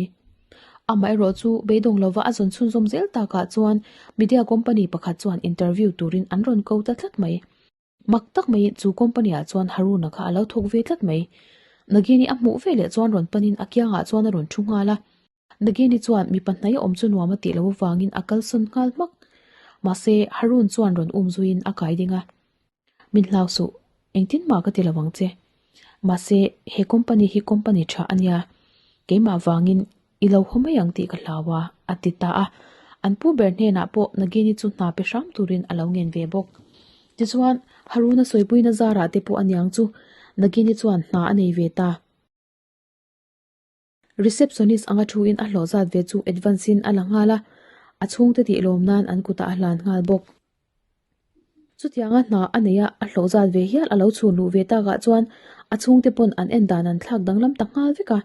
Amaherawh chu beidawng lova a zawn chhunzawm zel takah chuan media company pakhat chuan interview turin an rawn ko ta tlat mai. Mak tak maiin chu company ah chuan Haruna kha a lo thawk ve tlat mai. Nagini a hmuh ve leh chuan rawn panin a kiangah chuan a rawn thu nghal a. Nagini chuan mipa hnai a awm chu nuam a tih loh avangin a kalsawn nghal hmak. Mahse, Harun chuan rawn um zuiin a kai ding a. Min hlau suh, engtin mah ka ti lo ang che. Mahse, he company hi company tha a nia. Keimah vangin I lo haw mai ang tih ka hlau a, a ti ta a. An pu ber hnenah pawh Nagini chu hna pe hram turin a lo ngen ve bawk. Tichuan, Haruna sawipuina zarah te pawh a niang chu Nagini chuan hna a nei ve ta. Receptionist anga thu in a hlawh zat ve chu advance in a la nghal a, a chhungte tih lawm nan an kutah a hlan nghal bawk. Chutianga hna a nei a, a hlawh zat ve hial a lo chhun luh ve takah chuan a chhungte pawn an en dan an thlak danglam ta nghal vek a,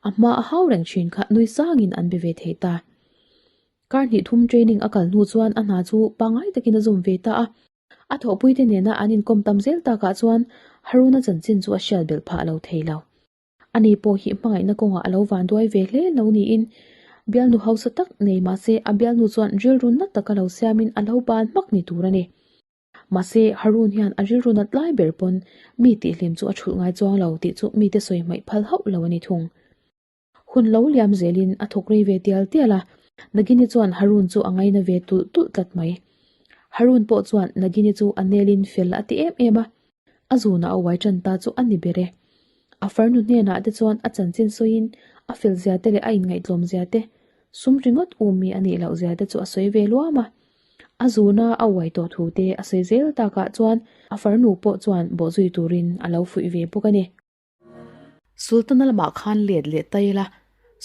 a hma a hau reng thin kha nui sangin an be ve thei ta. Kar hnih thum training a kal hnu chuan a hna chu pangngai takin a zawm ve ta a, a thawhpuite nena an inkawm tam zel takah chuan Haruna chanchin chu a hriat belh phah lo thei lo. Ani pawh hi hmangaihna kawngah a lo vanduai ve hle lo niin bialnu hausa tak nei mahse a bialnu chuan rilru nat taka lo siamin a lo ban hmak ni tur a ni. Mahse Harun hian a rilru nat lai ber pawn mi tihhlim chu a thulh ngai chuang lo tih chu mite sawi hmaih phal hauh lo a ni thung. Hun lo liam zelin a thawk rei ve tial tial a, Nagini chuan Harun chu a ngaina ve tulh tulh tlat mai. Harun pawh chuan Nagini chu a nelin fel a ti em em a, a zunah a uai tan ta chu a ni ber e. A farnu hnenah te chuan a chanchin sawiin a fel zia te leh a inngaihtlawm zia te, sum ringawt um mi a nih loh zia te chu a sawi ve luam a. A zuna a uai tawh thu te a sawi zel takah chuan a farnu pawh chuan bawhzui turin a lo fuih ve bawk a ni. Sultan-a lamah khan let leh ta ila,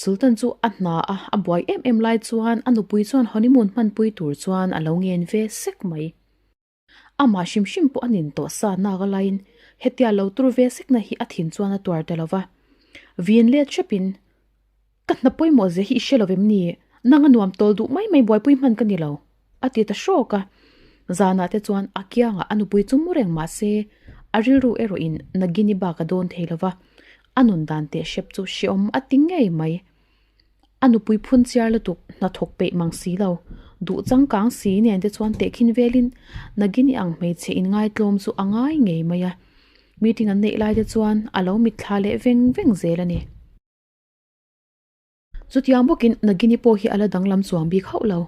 Sultan chu a hna a, a buai em em lai chuan a nupui chuan honeymoon hmanpui tur chuan a lo ngen ve sek mai. Amah hrim hrim pawh a nin tawh sa nak a laiin hetia lo tur ve sekna hi a thin chuan a tuar ta lo va. Vin let hrepin, Ka hna pawimawh zia hi i hre lo vem ni? Nang a nuam tawl duh mai mai buaipui hman ka ni lo, a ti ta hrawk a. Zanah te chuan a kiangah a nupui chu mu reng mah se, a rilru erawhin Nagini bak a dawn thei lo va, a nun dan teh hrep chu hreawm a ti ngei mai. A nupui phun chiar lutuk hnathawk peih mang si lo, duh changkang si nen te chuan tehkhin velin Nagini ang hmeichhe inngaitlawm chu a ngai ngei mai a, meeting an neih lai te chuan a lo mitthla leh veng veng zel a ni. Chutiang bawkin Nagini pawh hi a la danglam chuang bik hauh lo.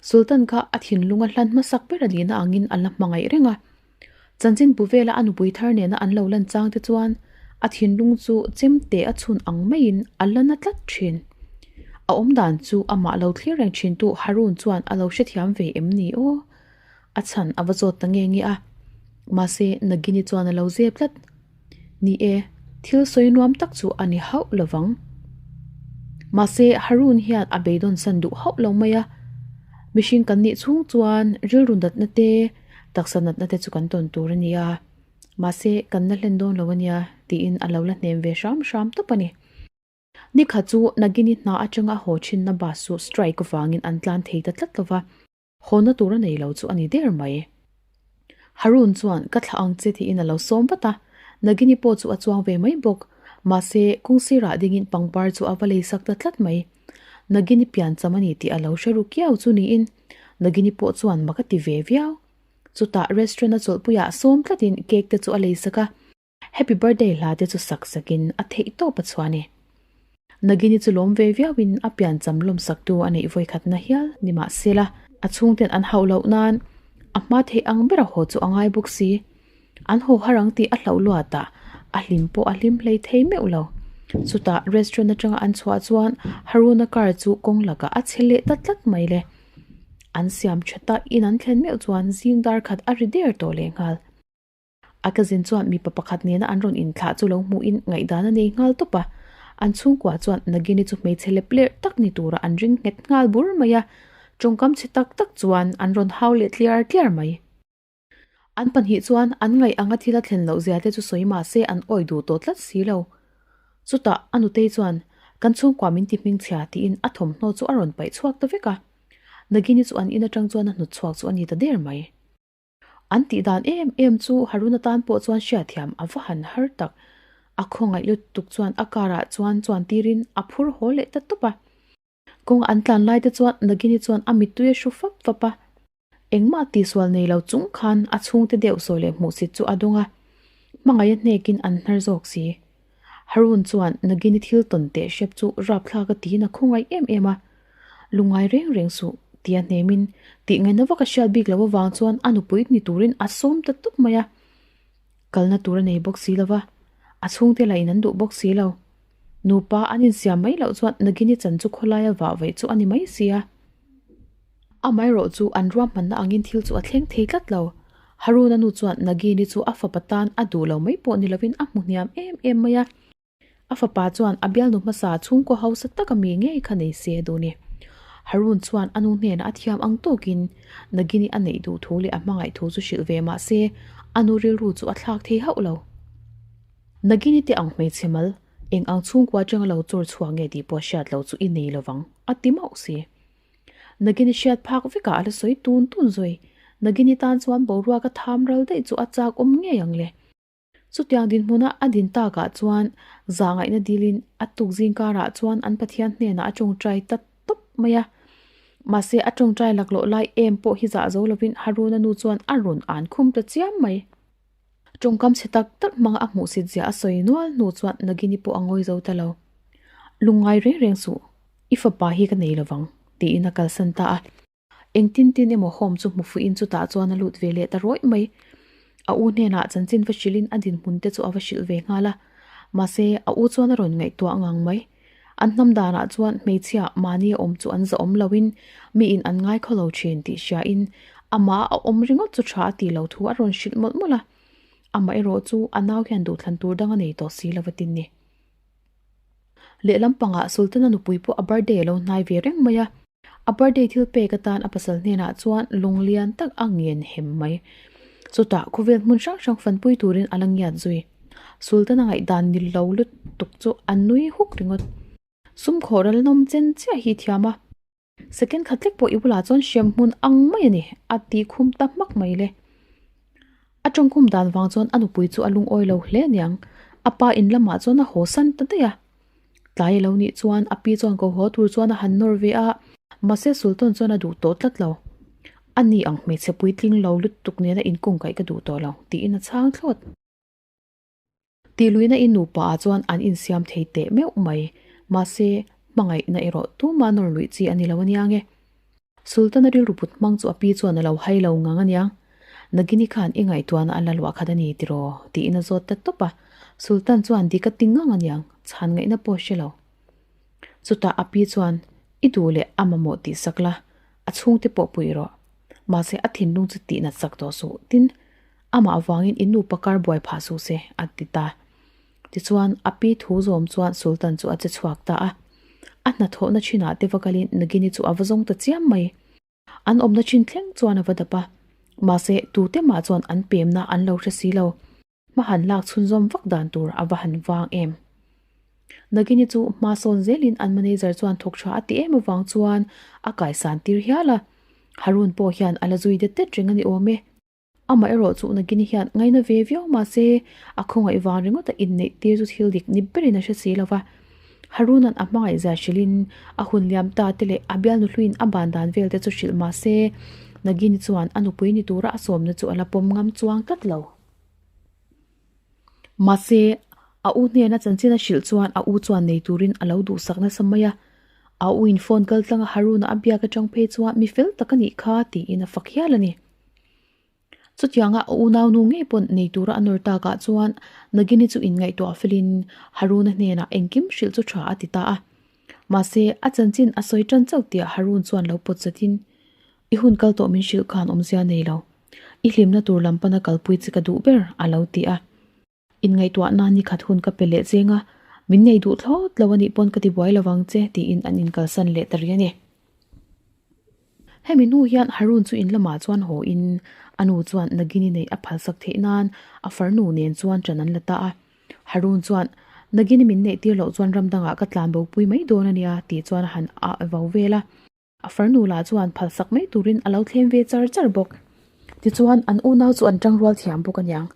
Sultan kha a thinlung a hlan hmasak ber a nihna angin a la hmangaih reng a. Chanchin bu vela a nupui thar nena an lo lan chang te chuan a thinlung chu chemte a chhun ang maiin a la na tlat thin. A awmdan chu amah lo thlir reng thin tu Harun chuan a lo hrethiam ve em ni aw? A chhan a va zawt ta nge nge a. Mahse Nagini chuan a lo zep tlat. Ni e, thil sawi nuam tak chu a ni hauh lo vang. Mahse Harun hian a beidawn san duh hauh lo mai a. Mihring kan nih chhung chuan rilru natna te, taksa natna te chu kan tawn tur a ni a, mahse kan la hlen dawn lo a nia tiin a lo la hnem ve hram hram tawp a ni. Nikhat chu Nagini hna atanga haw thinna bus chu strike vangin an tlan thei ta tlat lo va, hawna tur a nei lo chu a ni der mai. Harun chuan ka thlah ang che tiin a lo sawm vat a, Nagini pawh chu a chuang ve mai bawk, mahse kawng sirah dingin pangpar chu a va lei sak ta tlat mai. Nagini pian cham a ni tih a lo hre ru kiau chu niin Nagini pawh chuan mak a ti ve viau. Chutah restaurant a chawlhpuiah sawm tlatin cake te chu a lei sak a, happy birthday hla te chu sak sakin a theih tawp a chhuah a ni. Nagini chu lawm ve viauin a pian cham lawm saktu a neih vawikhatna hial ni mahsela a chhungten an hauh loh nan a hma theih ang bera haw chu a ngai bawk si. An haw har ang tih a hlauh luat ah a hlim pawh a hlim hlei thei meuh lo. Chutah restaurant atanga an chhuah chuan Haruna car chu kawng lakah a chhe leh ta tlat mai le. An siam tha ta in an thlen meuh chuan zing dar khat a ri der tawh leh nghal. A cousin chuan mipa pakhat nena an rawn inthlah chu lo hmuhin ngaihdan a nei nghal tawp a. An chhungkua chuan Nagini chu hmeichhe lep lerh tak ni tura an ring nghet nghal bur mai a. Tawngkam chhe tak tak chuan an rawn hau leh tliar tliar mai. An pahnih chuan an ngaih anga thil a thlen loh zia te chu sawi mah se an awi duh tawh tlat si lo. Chutah a nutei chuan, Kan chhungkua min ti hmingchhia tiin a thawmhnaw chu a rawn paih chhuak ta vek a. Nagini chu an in atang chuan a hnut chhuak chu a ni ta der mai. An tih dan em em chu Haruna tan pawh chuan hriatthiam a va han har tak. A khawngaih lutuk chuan a car ah chuan chuan tirin a phur haw leh ta tawp a. Kawng an tlan lai te chuan Nagini chuan a mittui a hru fap fap a. Engmah tihsual nei lo chung khan a chhungte deuh sawi leh hmuhsit chu a dawng a, hmangaih a hnekin an hnar zawk si. Harun chuan Nagini thil tawn teh hrep chu rapthlak a tiin a khawngaih em em a, Lungngai reng reng suh tia hnemin tih ngaihna vak a hriat bik loh avang chuan a nupui ni turin a sawm ta tup mai a. Kalna tur a nei bawk si lo va, a chhungte lah in an duh bawk si lo. Nupa an insiam mai loh chuan Nagini chan chu khawlaia vah vaih chu a ni mai si a. Amaherawh chu an ruahmanna angin thil chu a thleng thei tlat lo. Haruna nu chuan Nagini chu a fapa tan a duh lo mai pawh ni lovin a hmu hniam em em mai a. A fapa chuan a bialnu hmasa chhungkaw hausa taka mi ngei kha nei se a duh ni. Harun chuan a nu hnenah a thiam ang tawkin Nagini a neih duh thu leh a hmangaih thu chu hrilh ve mah se a nu rilru chu a thlak thei hauh lo. Nagini te ang hmeichhe mal, eng ang chhungkua atanga lo chawr chhuak nge tih pawh hriat loh chu i nei lovang, a ti mauh si. Nagini hriat phak vekah a la sawi tun tun zui. Nagini tan chuan boruak a tham ral daih chu a chak awm ngei ang le. Chutiang dinhmuna a din takah chuan zahngaihna dilin a tuk zingkarah chuan an Pathian hnenah a tawngtai ta tawp mai a. Mahse a tawngtai laklawh lai em pawh hi zah zo lovin Haruna nu chuan a rawn an khum ta chiam mai. Tawngkam chhe tak tak hmanga a hmuhsit zia a sawi nual hnu chuan Nagini pawh a ngawi zo ta lo. Lungngai reng reng suh, i fapa hi ka nei lovang, tiin a kalsan ta a. Engtin tin emaw home chu hmu fuhin chutah chuan a lut ve leh ta rawih mai. A u hnenah chanchin va hrilhin a dinhmun te chu a va hrilh ve nghal a. Mahse, a u chuan a rawn ngaihtuah ngang mai. An hnam danah chuan hmeichhia mahni a awm chu an zahawm loin miin an ngai khaw lo thin tih hriain amah a awm ringawt chu tha a tih loh thu a rawn hrilh mawlh mawlh a. Amaherawh chu a nau hian duhthlan tur dang a nei tawh si lo a tin ni. Lehlam pangah Sultana nupui pawh a birthday a lo hnai ve reng mai a. A birthday thil pek atan a pasal hnenah chuan lung lian tak a ngen hem mai. Chutah khawvel hmun hrang hrang fanpui turin a la ngiat zui. Sultan a ngaihdan ni lo lutuk chu a nui huk ringawt. Sum khawh ral nawm chen chiah hi thiam a. Second khat lek pawh i bulah chuan hrem hmun ang mai a ni, a ti khum ta hmak mai le. A tawngkhum dan vang chuan a nupui chu a lungawi lo hle aniang. A pa in lamah chuan a haw san ta daih a. Tlai a lo nih chuan a pi chuan ko haw tur chuan a han nawr ve a, mahse Sultan chuan a duh tawh tlat lo. A ni ang hmeichhe puitling lo lutuk nena inkungkaih ka duh tawh lo, tiin a chhang thlawt. Tihluihna in nupa ah chuan an insiam thei teh meuh mai. Mahse, hmangaihna erawh tumah nawr luih chi a ni lo aniang e. Sultana rilru put hmang chu a pi chuan a lo hai lo ngang aniang. Nagini khan i ngaihtuahna a la luah khat a ni tiraw? tiin a zawt ta tawp a. Sultan chuan dik a ti ngang aniang, chhan ngaihna pawh a hre lo. Chutah a pi chuan i duh leh a mamawh tih sak la, a chhungte pawh pui rawh. Mahse, a thinlung chu tih nat sak tawh suh, tin, Amah avangin in nupa kar buai phah suh se, a ti ta. Tichuan, a pi thu zawm chuan Sultan chu a che chhuak ta a. A hnathawhna thinah te va kalin Nagini chu a va zawng ta chiam mai. An awmna thin thleng chuan a va dap a. Mahse, tute mah chuan an pemna an lo hre si lo. Hma han lak chhunzawm vak dan tur a va han vang em. Nagini chu hma sawn zelin an manager chuan thawk tha a ti em avang chuan a kaisan tir hial a. Harun pawh hian a la zui det det reng a ni awm e. Amah erawh chu Nagini hian ngaina ve viau mahse a khawngaih vang ringawt a inneih tir chu thil dik ni berin a hre si lo va. Haruna'n a hmangaih zia hrilhin a hun liam ta te leh a bialnu hluiin a ban dan vel te chu hrilh mahse Nagini chuan a nupui ni tura a sawmna chu a la pawm ngam chuang tlat lo. Mahse, a u hnena chanchin a hrilh chuan a u chuan nei turin a lo duhsak nasa mai a. A u in phone kal tlanga Haruna a biak atang phei chuan mi fel tak a nih kha tiin a fak hial a ni. Chutianga a unaunu ngei pawn nei tura a nawr takah chuan Nagini chu inngaihtuah felin Haruna hnenah engkim hrilh chu tha a ti ta a. Mahse, a chanchin a sawi tan chauh tihah Harun chuan lo pawt zatin, I hun kal tawh min hrilh khan awmzia nei lo. I hlimna tur lam pana kalpui che ka duh ber, a lo ti a. Inngaihtuahna ni khat hun ka pe leh cheng a, min nei duh thlawt lo a nih pawn ka ti buai lo vang che, tiin an inkalsan leh ta rih a ni. Hemi hnu hian Harun chu in lamah chuan haw in a nu chuan Nagini neih a phalsak theih nan a farnu nen chuan ṭan an la ta a. Harun chuan, Nagini min neih tir loh chuan ram dangah ka tlan bo pui mai dawn a nia, tih chuan a han ah vo vel a. A farnu lah chuan phalsak mai turin a lo thlem ve char char bawk. Tichuan, an unau chu an tangrual thiam bawk aniang.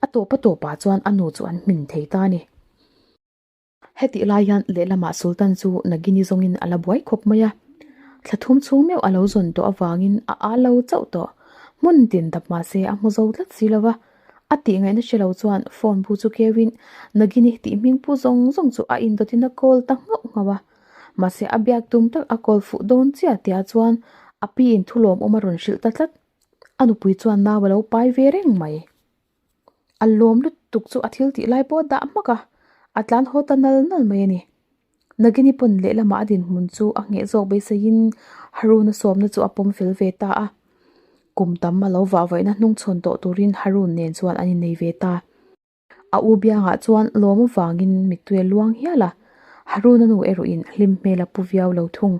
A tawp a tawpah chuan a nu chu an hmin thei ta a ni. Hetih lai hian lehlamah Sultan chu Nagini zawngin a la buai khawp mai a. Thla thum chhung meuh a lo zawn tawh avangin a a lo chauh tawh. Hmun tin dap mah se a hmu zo tlat si lo va. A tih ngaihna hre lo chuan phone bu chu keuin Nagini tih hming pu zawng zawng chu a indawtin a call ta nghauh nghauh a. Mahse a biak tum tak a call fuh dawn chiah tia chuan a pi in thu lawmawm a rawn hrilh ta tlat. A nupui chuan nau a lo pai ve reng mai. A lawm lutuk chu a thil tih lai pawh a dah hmak a, a tlan haw ta nal nal mai a ni. Nagini pawn lehlamah a dinhmun chu a ngheh zawk beiseiin Harun-a sawmna chu a pawm fel ve ta a. Kum tam a lo vah vaihna hnungchhawn tawh turin Harun nen chuan an innei ve ta. A u biangah chuan lawm avangin mittui a luang hial a, Haruna nu erawhin hlim hmel a pu viau lo thung.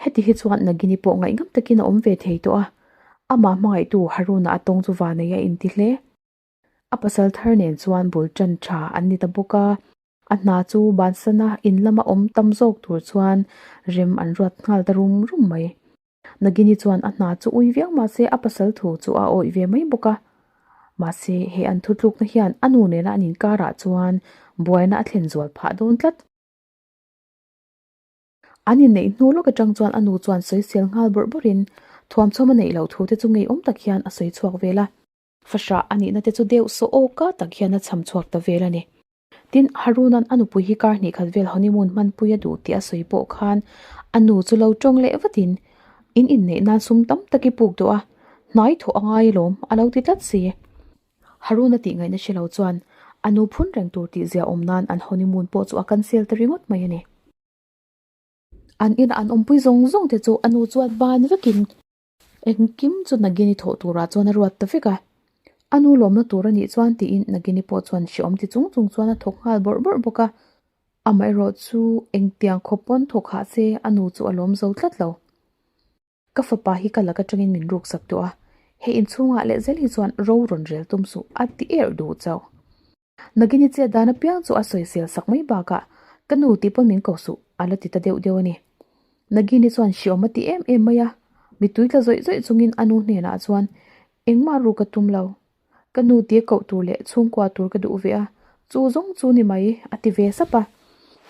Heti hi chuan Nagini pawh ngaihngham takin a awm ve thei tawh a, amah hmangaihtu Haruna a tawng chu vanei a inti hle. A pasal thar nen chuan bul tan tha an ni ta bawk a, a hna chu bansana in lama awm tam zawk tur chuan rem an ruat nghal ta rum rum mai. Nagini chuan a hna chu ui viau mahse a pasal thu chu a awih ve mai bawk a. Mahse he an thutlukna hian a nu nena an inkarah chuan buaina a thlen zual phah dawn tlat. An inneih hnu lawk atang chuan a nu chuan sawisel nghal bawrh bawrhin thuamchhawm a neih loh thu te chu ngeiawm tak hian a sawi chhuak vel a. Fahrah a nihna te chu deuh saw awka tak hian a cham chhuak ta vel a ni. Tin, Haruna'n a nupui hi kar hnih khat vel honeymoon hmanpui a duh tih a sawi pawh khan a nu chu lo tawng leh vatin, In inneih nan sum tam tak i puk duh a, hnai thawh a ngai alawm, a lo ti tlat si. Haruna tih ngaihna hre lo chuan a nu phun reng tur tih zia awm nan an honeymoon pawh chu a cancel ta ringawt mai a ni. An inah an awmpui zawng zawng te chu a nu chuan ban vekin Engkim chu Nagini thawh turah chuan a ruat ta vek a, a nu lawmna tur a nih chuan tiin Nagini pawh chuan hreawm ti chung chung chuan a thawk nghal bawrh bawrh bawk a, amaherawh chu engtiang khawp pawn thawk hah se a nu chu a lawm zo tlat lo. Ka fapa hi ka lak atangin min ruksak tawh a, he inchhungah leh zel hi chuan ro rawn rel tum suh a ti erh duh chauh. Nagini chet dan apiang chu a sawisel sak mai bakah ka nu tih pawn min ko suh a la ti ta deuh deuh a ni. Nagini chuan hriawm a ti em em mai a, mittui tla zawih zawih chungin a nu hnenah chuan engmah ru ka tum lo, ka nu tia koh tur leh chhungkua tur ka duh ve a, chu zawng chu ni mai a ti ve sap a.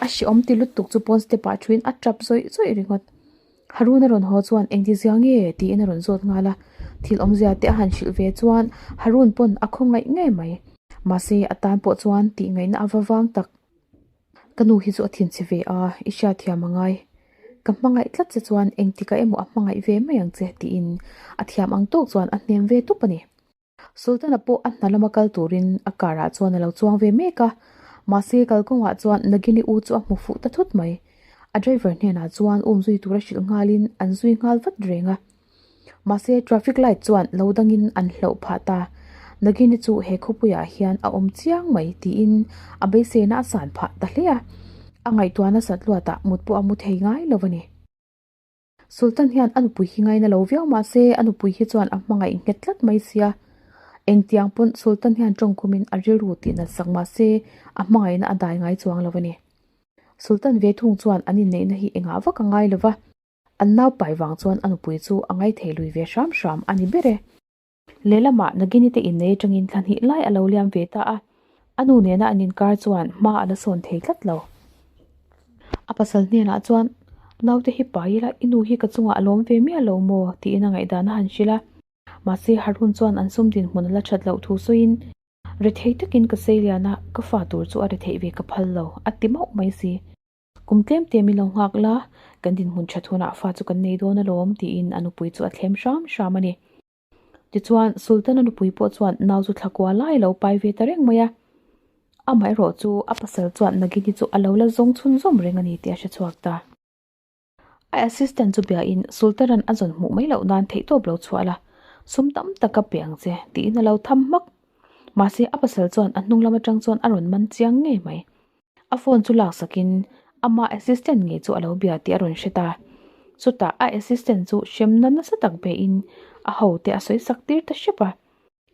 A hriawm ti lutuk chu pawn step ah thuin a tap zawih zawih ringawt. Harun a rawn haw chuan engti zia nge tiin a rawn zawt nghal a, thil awmzia te a han hrilh ve chuan Harun pawn a khawngaih ngei mai. Mahse a tan pawh chuan tih ngaihna a va vang tak. Ka nu hi chu a thinchhe ve a, i hriatthiam a ngai. Ka hmangaih tlat che chuan engtikah emaw a hmangaih ve mai ang che tiin a thiam ang tawk chuan a hnem ve tup a ni. Sultana pawh a hna lama kal turin a car ah chuan a lo chuang ve mek a, mahse kalkawngah chuan Nagini u chu a hmu fuh ta thut mai. A driver hnenah chuan um zui tura hrilh nghalin an zui nghal vat reng a. Mahse traffic light chuan lo dangin an hloh phah ta. Nagini chu he khawpuiah hian a awm chiang mai tiin a beiseina a san phah ta hle a, a ngaihtuahna sat luatah mut pawh a mu thei ngai lo a ni. Sultan hian a nupui hi ngaina lo viau mah se a nupui hi chuan a hmangaih nghet tlat mai sia. Engtiang pawn Sultan hian tawngkhumin a rilru tih nat sak mah se a hmangaihna a dai ngai chuang lo a ni. Sultan ve thung chuan an inneihna hi engah vak a ngai lo va, an nau pai vang chuan a nupui chu a ngaithei lui ve hram hram a ni ber e. Lehlamah Nagini te innei atangin thla hnih lai a lo liam ve ta a, a nu nena an inkar chuan hma a la sawn thei tlat lo. A pasal hnenah chuan, Naute hi pa ila i nu hi ka chungah a lawm ve miah lo maw? tiin a ngaihdan a han hrilh a. Mahse Harun chuan an sum dinhmun a la that loh thu sawiin, Rethei takin ka sei lian a, ka fa tur chu a rethei ve ka phal lo, a ti mauh mai si. Kum tlem tlem i lo nghak la, kan dinhmun that hunah fa chu kan nei dawn alawm, tiin a nupui chu a thlem hram hram a ni. Tichuan, Sultan-a nupui pawh chuan nau chu thla kua lai a lo pai ve ta reng mai a. Amaherawh chu a pasal chuan Nagini chu a lo la zawng chhunzawm reng a ni tih a hre chhuak ta. A assistant chu biain Sultan-a'n a zawn hmuh mai loh nan theihtawp lo chhuah la, sum tam tak a pe ang che, tiin a lo tham hmak. Mahse, a pasal chuan a hnung lam atang chuan a rawn man chiang ngei mai. A phone chu laksakin ama assistant ngei chu a lo bia tih a rawn hre ta. Chutah a assistant chu hremna nasa tak bein a hote a sawi sak tir ta hrep a.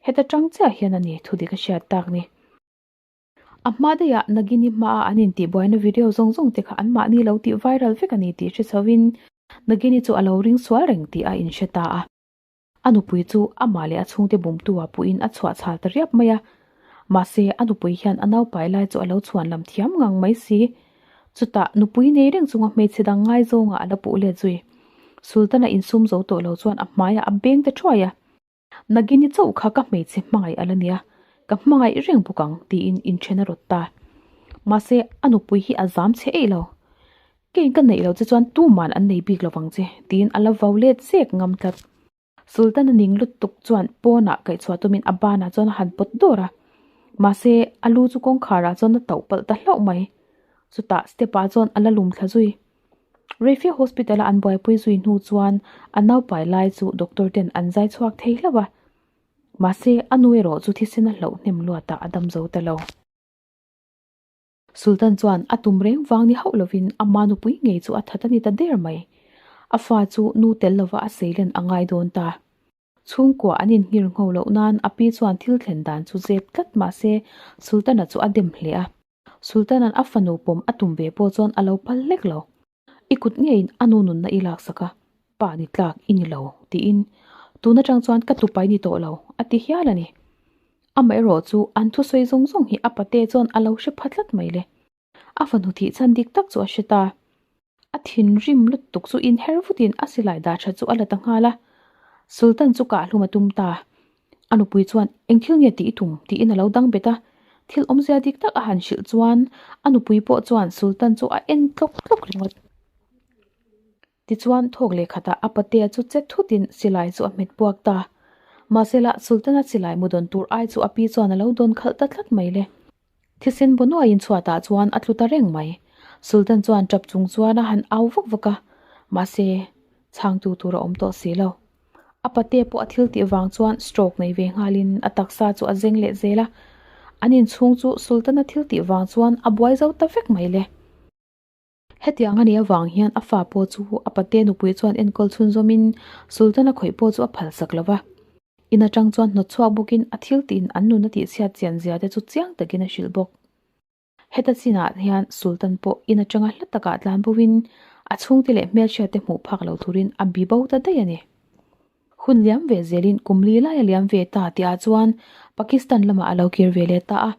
Heta tang chiah hian a ni thudik a hriat tak ni. A hma daihah Nagini hmaa an intihbuaina video zawng zawng te kha anmahni lo tih viral vek a ni tih hre chhoin Nagini chu a lo ring sual reng tih a inhre ta a. A nupui chu amah leh a chhungte bumtu-ah puhin a chhuah chhal ta riap mai a. Mahse, a nupui hian a naupai lai chu a lo chhuan lam thiam ngang mai si. Chutah, nupui nei reng chunga hmeichhe dang ngaizawngah a la puh let zui. Sultan-a insum zo tawh lo chuan a hmaiah a beng ta thuai a. Nagini chauh kha ka hmeichhe hmangaih a la nia, ka hmangaih reng bawk ang, tiin inthen a rawt ta. Mahse, a nupui hi a zam chhe eih lo. Kei ka neih lo che chuan tuman an nei bik lovang che, tiin a la vau let zek ngam tlat. Sultan-a ning lutuk chuan pawnah kaihchhuah tumin a banah chuan a han pawt dawr a. Mahse, a lu chu kawngkharah chuan a tauh palh ta hlauh mai. Chutah step-ah chuan a la lum thla zui. Reifia Hospital-a an buaipui zui hnu chuan a naupai lai chu doctor ten an zai chhuak thei hlauh a. Mahse, a nu erawh chu thisen a hlauh hnem luatah a dam zo ta lo. Sultan chuan a tum reng vang ni hauh lovin ama nupui ngei chu a that a ni ta der mai. A fa chu nu tel lova a seilen a ngai dawn ta. Chhungkua an inhngir ngho loh nan a pi chuan thil thlen dan chu zep tlat mah se Sultana chu a dem hle a. Sultana'n a fanu pawm a tum ve pawh chuan a lo phal hlek lo. I kut ngeiin a nu nunna i laksak a, pa ni tlak i ni lo, tiin tun atang chuan ka tupai ni tawh lo, a ti hial a ni. Amaherawh chu an thusawi zawng zawng hi a pate chuan a lo hre pha tlat mai le. A fanu thih chhan dik tak chu a hre ta. A thinrim lutuk chu inher vutin a silai dah tha chu a la ta nghal a. Sultan chu kahhlum a tum ta. A nupui chuan eng thil nge tih i tum tiin a lo dang bet a. Thil awmzia dik tak a han hrilh chuan a nupui pawh chuan Sultan chu a en tlawk tlawk ringawt. Tichuan thawk leh khatah a patea chu che thutin silai chu a hmet puak ta. Mahsela Sultana silai mu dawn tur ai chu a pi chuan a lo dawn khalh ta tlat mai le. Thisen Bonuaiin chhuatah chuan a tlu ta reng mai. Sultan chuan tap chung chuan a han au vak vak a, mahse chhangtu tur a awm tawh si lo. A pate pawh a thil tih vang chuan stroke nei ve nghalin a taksa chu a zeng leh zel a, an inchhung chu Sultan-a thil tih vang chuan a buai zo ta vek mai le. Hetiang a nih avang hian a fa pawh chu a pate nupui chuan enkawl chhunzawmin Sultan-a khawih pawh chu a phalsak lo va. In atang chuan hnawt chhuak bawkin a thil tiin an nun a tihchhiat chian zia te chu chiang takin a hrilh bawk. Heta chinah hian Sultan pawh in atanga hla takah tlan boin a chhungte leh hmelhriat te hmuh phak lo turin a bi bo ta daih a ni. Hun liam ve zelin kum li lai a liam ve ta tihah chuan Pakistan lamah a lo kir ve leh ta a.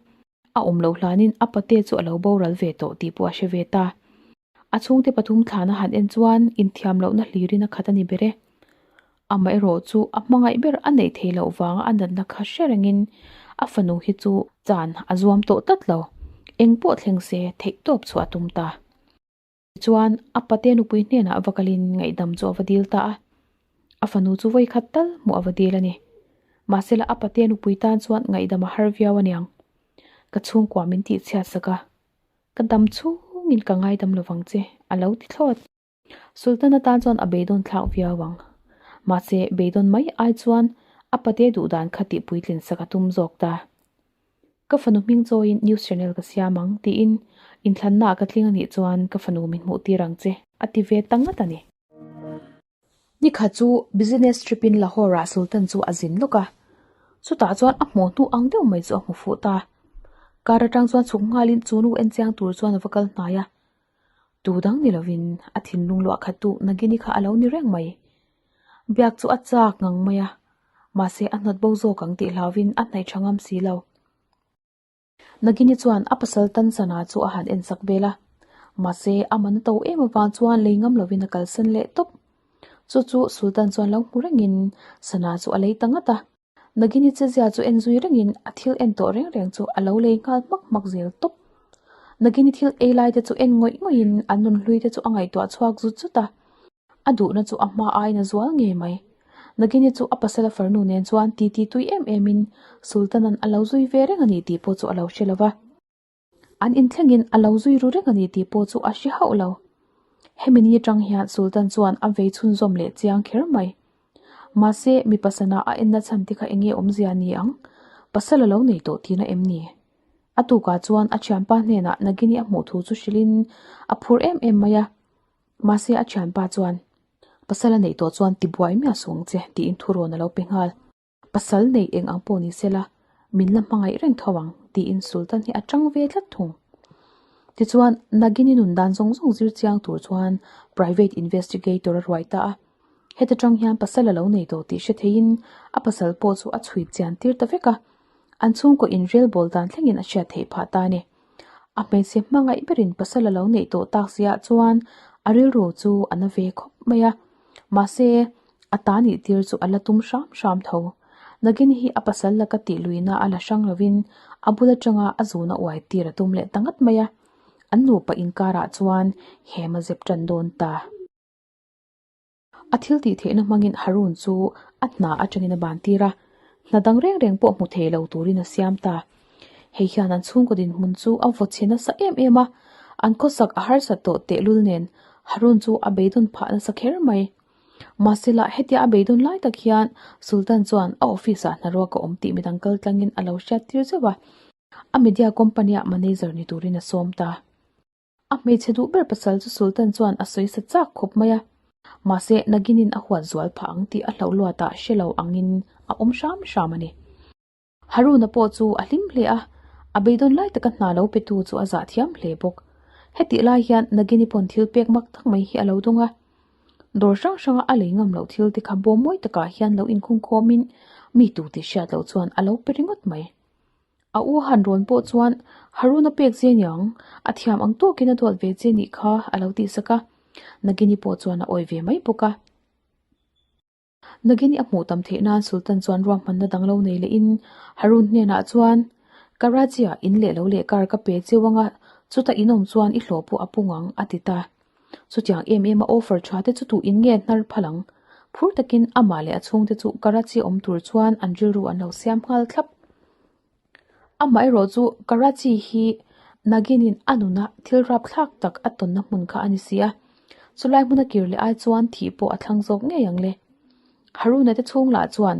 A awm loh hlanin a pate chu a lo boral ve tawh tih pawh a hre ve ta. A chhungte pathum thlana han en chuan inthiam lohna hlirin a khat a ni ber e. Amaherawh chu a hmangaih ber a neih theih loh vanga a natna kha hre rengin a fanu hi chu chan a zuam tawh tlat lo. Eng pawh thleng se theih tawp chu a tum ta. Tichuan a pate nupui hnenah va kalin ngaihdam chu a va dil ta a. A fanu chu vawi khat tal hmuh a va dil a ni. Mahsela a pate nupui tan chuan ngaihdam a har viau aniang. Ka chhungkua min tihchhiat sak a, ka dam chhungin ka ngaidam lovang che, a lo ti thlawt. Sultan atan chuan a beidawn thlak viau ang. Mahse beidawn mai ai chuan a pate duhdan kha tih puitlin sak a tum zawk ta. Ka fanu hming chawiin news channel ka siam ang tiin inthlannaah ka tling anih chuan ka fanu min hmuh tir ang che a ti ve ta ngat a ni. Nikhat chu business trip in Lahore ah Sultan chu a zin lawk a, chutah chuan a hmuh hnu ang deuh mai chu a hmu fuh ta. Car atang chuan chhuk nghalin chu nu en chiang tur chuan a va kal hnai a, tu dang ni lovin a thinlung luah khat tu Nagini kha a lo ni reng mai. Biak chu a chak ngang mai a, mahse a hnawt bo zawk ang tih hlauvin a hnaih tha ngam si lo. Nagini chuan a pasal tan sana chu a han en sak vel a, mahse a man a to em avang chuan lei ngam lovin a kalsan leh tawp. Chu chu Sultan chuan lo hmu rengin sana chu a lei ta ngat a. Nagini chezia chu en zui rengin a thil en tawh reng reng chu a lo lei nghal hmak hmak zel tawp. Nagini thil ei lai te chu en ngawih ngawih in an nun hlui te chu a ngaihtuah chhuak zut zut a. A duhna chu a hma aiin a zual ngei mai. Nagini chu a pasala farnu nen chuan titi tui em emin Sultan-a'n a lo zui ve reng a ni tih pawh chu a lo hre lo va. An inthlengin a lo zui ru reng a ni tih pawh chu a hre hauh lo. Hemi ni atang hian Sultan chuan a vei chhunzawm leh chiang kher mai. Mahse, mi pasana a enna chhan te kha eng nge awmzia ni ang? Pasal a lo nei tawh tihna em ni? A tukah chuan a thianpa hnenah Nagini a hmuh thu chu hrilhin a phur em em mai a. Mahse a thianpa chuan, Pasal a neih tawh chuan tibuai miah suh ang che, tiin thurawn a lo pe nghal. Pasal neih eng ang pawh ni sela, min la hmangaih reng tho ang, tiin Sultan hi a tang ve tlat thung. Tichuan, Nagini nun dan zawng zawng zir chiang tur chuan private investigator a ruai ta a. Heta tang hian pasal a lo nei tawh tih hre theiin a pasal pawh chu a chhui chian tir ta vek a. An chhungkaw inrelbawl dan thlengin a hriat theih phah ta a ni. A hmeichhe hmangaih berin pasal a lo neih tawh tak ziah chuan a rilru chu a na ve khawp mai a, mahse a ta nih tir chu a la tum hram hram tho. Nagini hi a pasal laka tih luihna a la hrang lovin a bul atanga a zuna uai tir a tum leh ta ngat mai a, an nupa inkarah chuan hem a zep tan dawn ta. A thil tih theihna hmangin Harun chu a hna atangin a ban tir a, hna dang reng reng pawh hmu thei lo turin a siam ta. Hei hian an chhungkaw dinhmun chu a vaw chhe nasa em em a, an khawsak a harsat tawh tehlul nen Harun chu a beidawn phah nasa kher mai. Mahsela hetia a beidawn lai tak hian Sultan chuan a office ah hnaruak a awm tih midang kal tlangin a lo hriat tir zeuh a, a media company ah manager ni turin a sawm ta. A hmeichhe duh ber pasal chu Sultan chuan a sawi sa chak khawp mai a, mahse Naginin a huat zual phah ang tih a hlauh luatah hre lo angin a awm hram hram a ni. Haruna pawh chu a hlim hle a, a beidawn lai taka hna lo petu chu a zah thiam hle bawk. Hetih lai hian Nagini pawn thil pek mak tak mai hi a lo dung a. Dawr hrang hranga a lei ngam loh thil te kha bawm mawi takah hian lo inkhungkhawmin mi tu tih hriat loh chuan a lo pe ringawt mai. A u han rawn pawh chuan Haruna pek che niang, a thiam ang tawkin a duat ve che nih kha a lo tihsak a. Nagini pawh chuan a awi ve mai bawk a. Nagini a hmuh tam theih nan Sultan chuan ruahmanna dang lo nei leh in Harun hnenah chuan, Karachi-ah in leh lo leh kar ka pe cheu anga chuta in awm chuan i hlawh pawh a pung ang, a ti ta. Chutiang em em a offer tha te chu tu in nge hnar phal ang? Phur takin amah leh a chhungte chu Karachi awm tur chuan an rilru an lo siam nghal thlap. Amaherawh chu Karachi hi Naginin a nuna thil rapthlak tak a tawnna hmun kha a ni si a, chulai hmuna kir leh ai chuan thih pawh a thlang zawk ngei ang le. Haruna te chhung lah chuan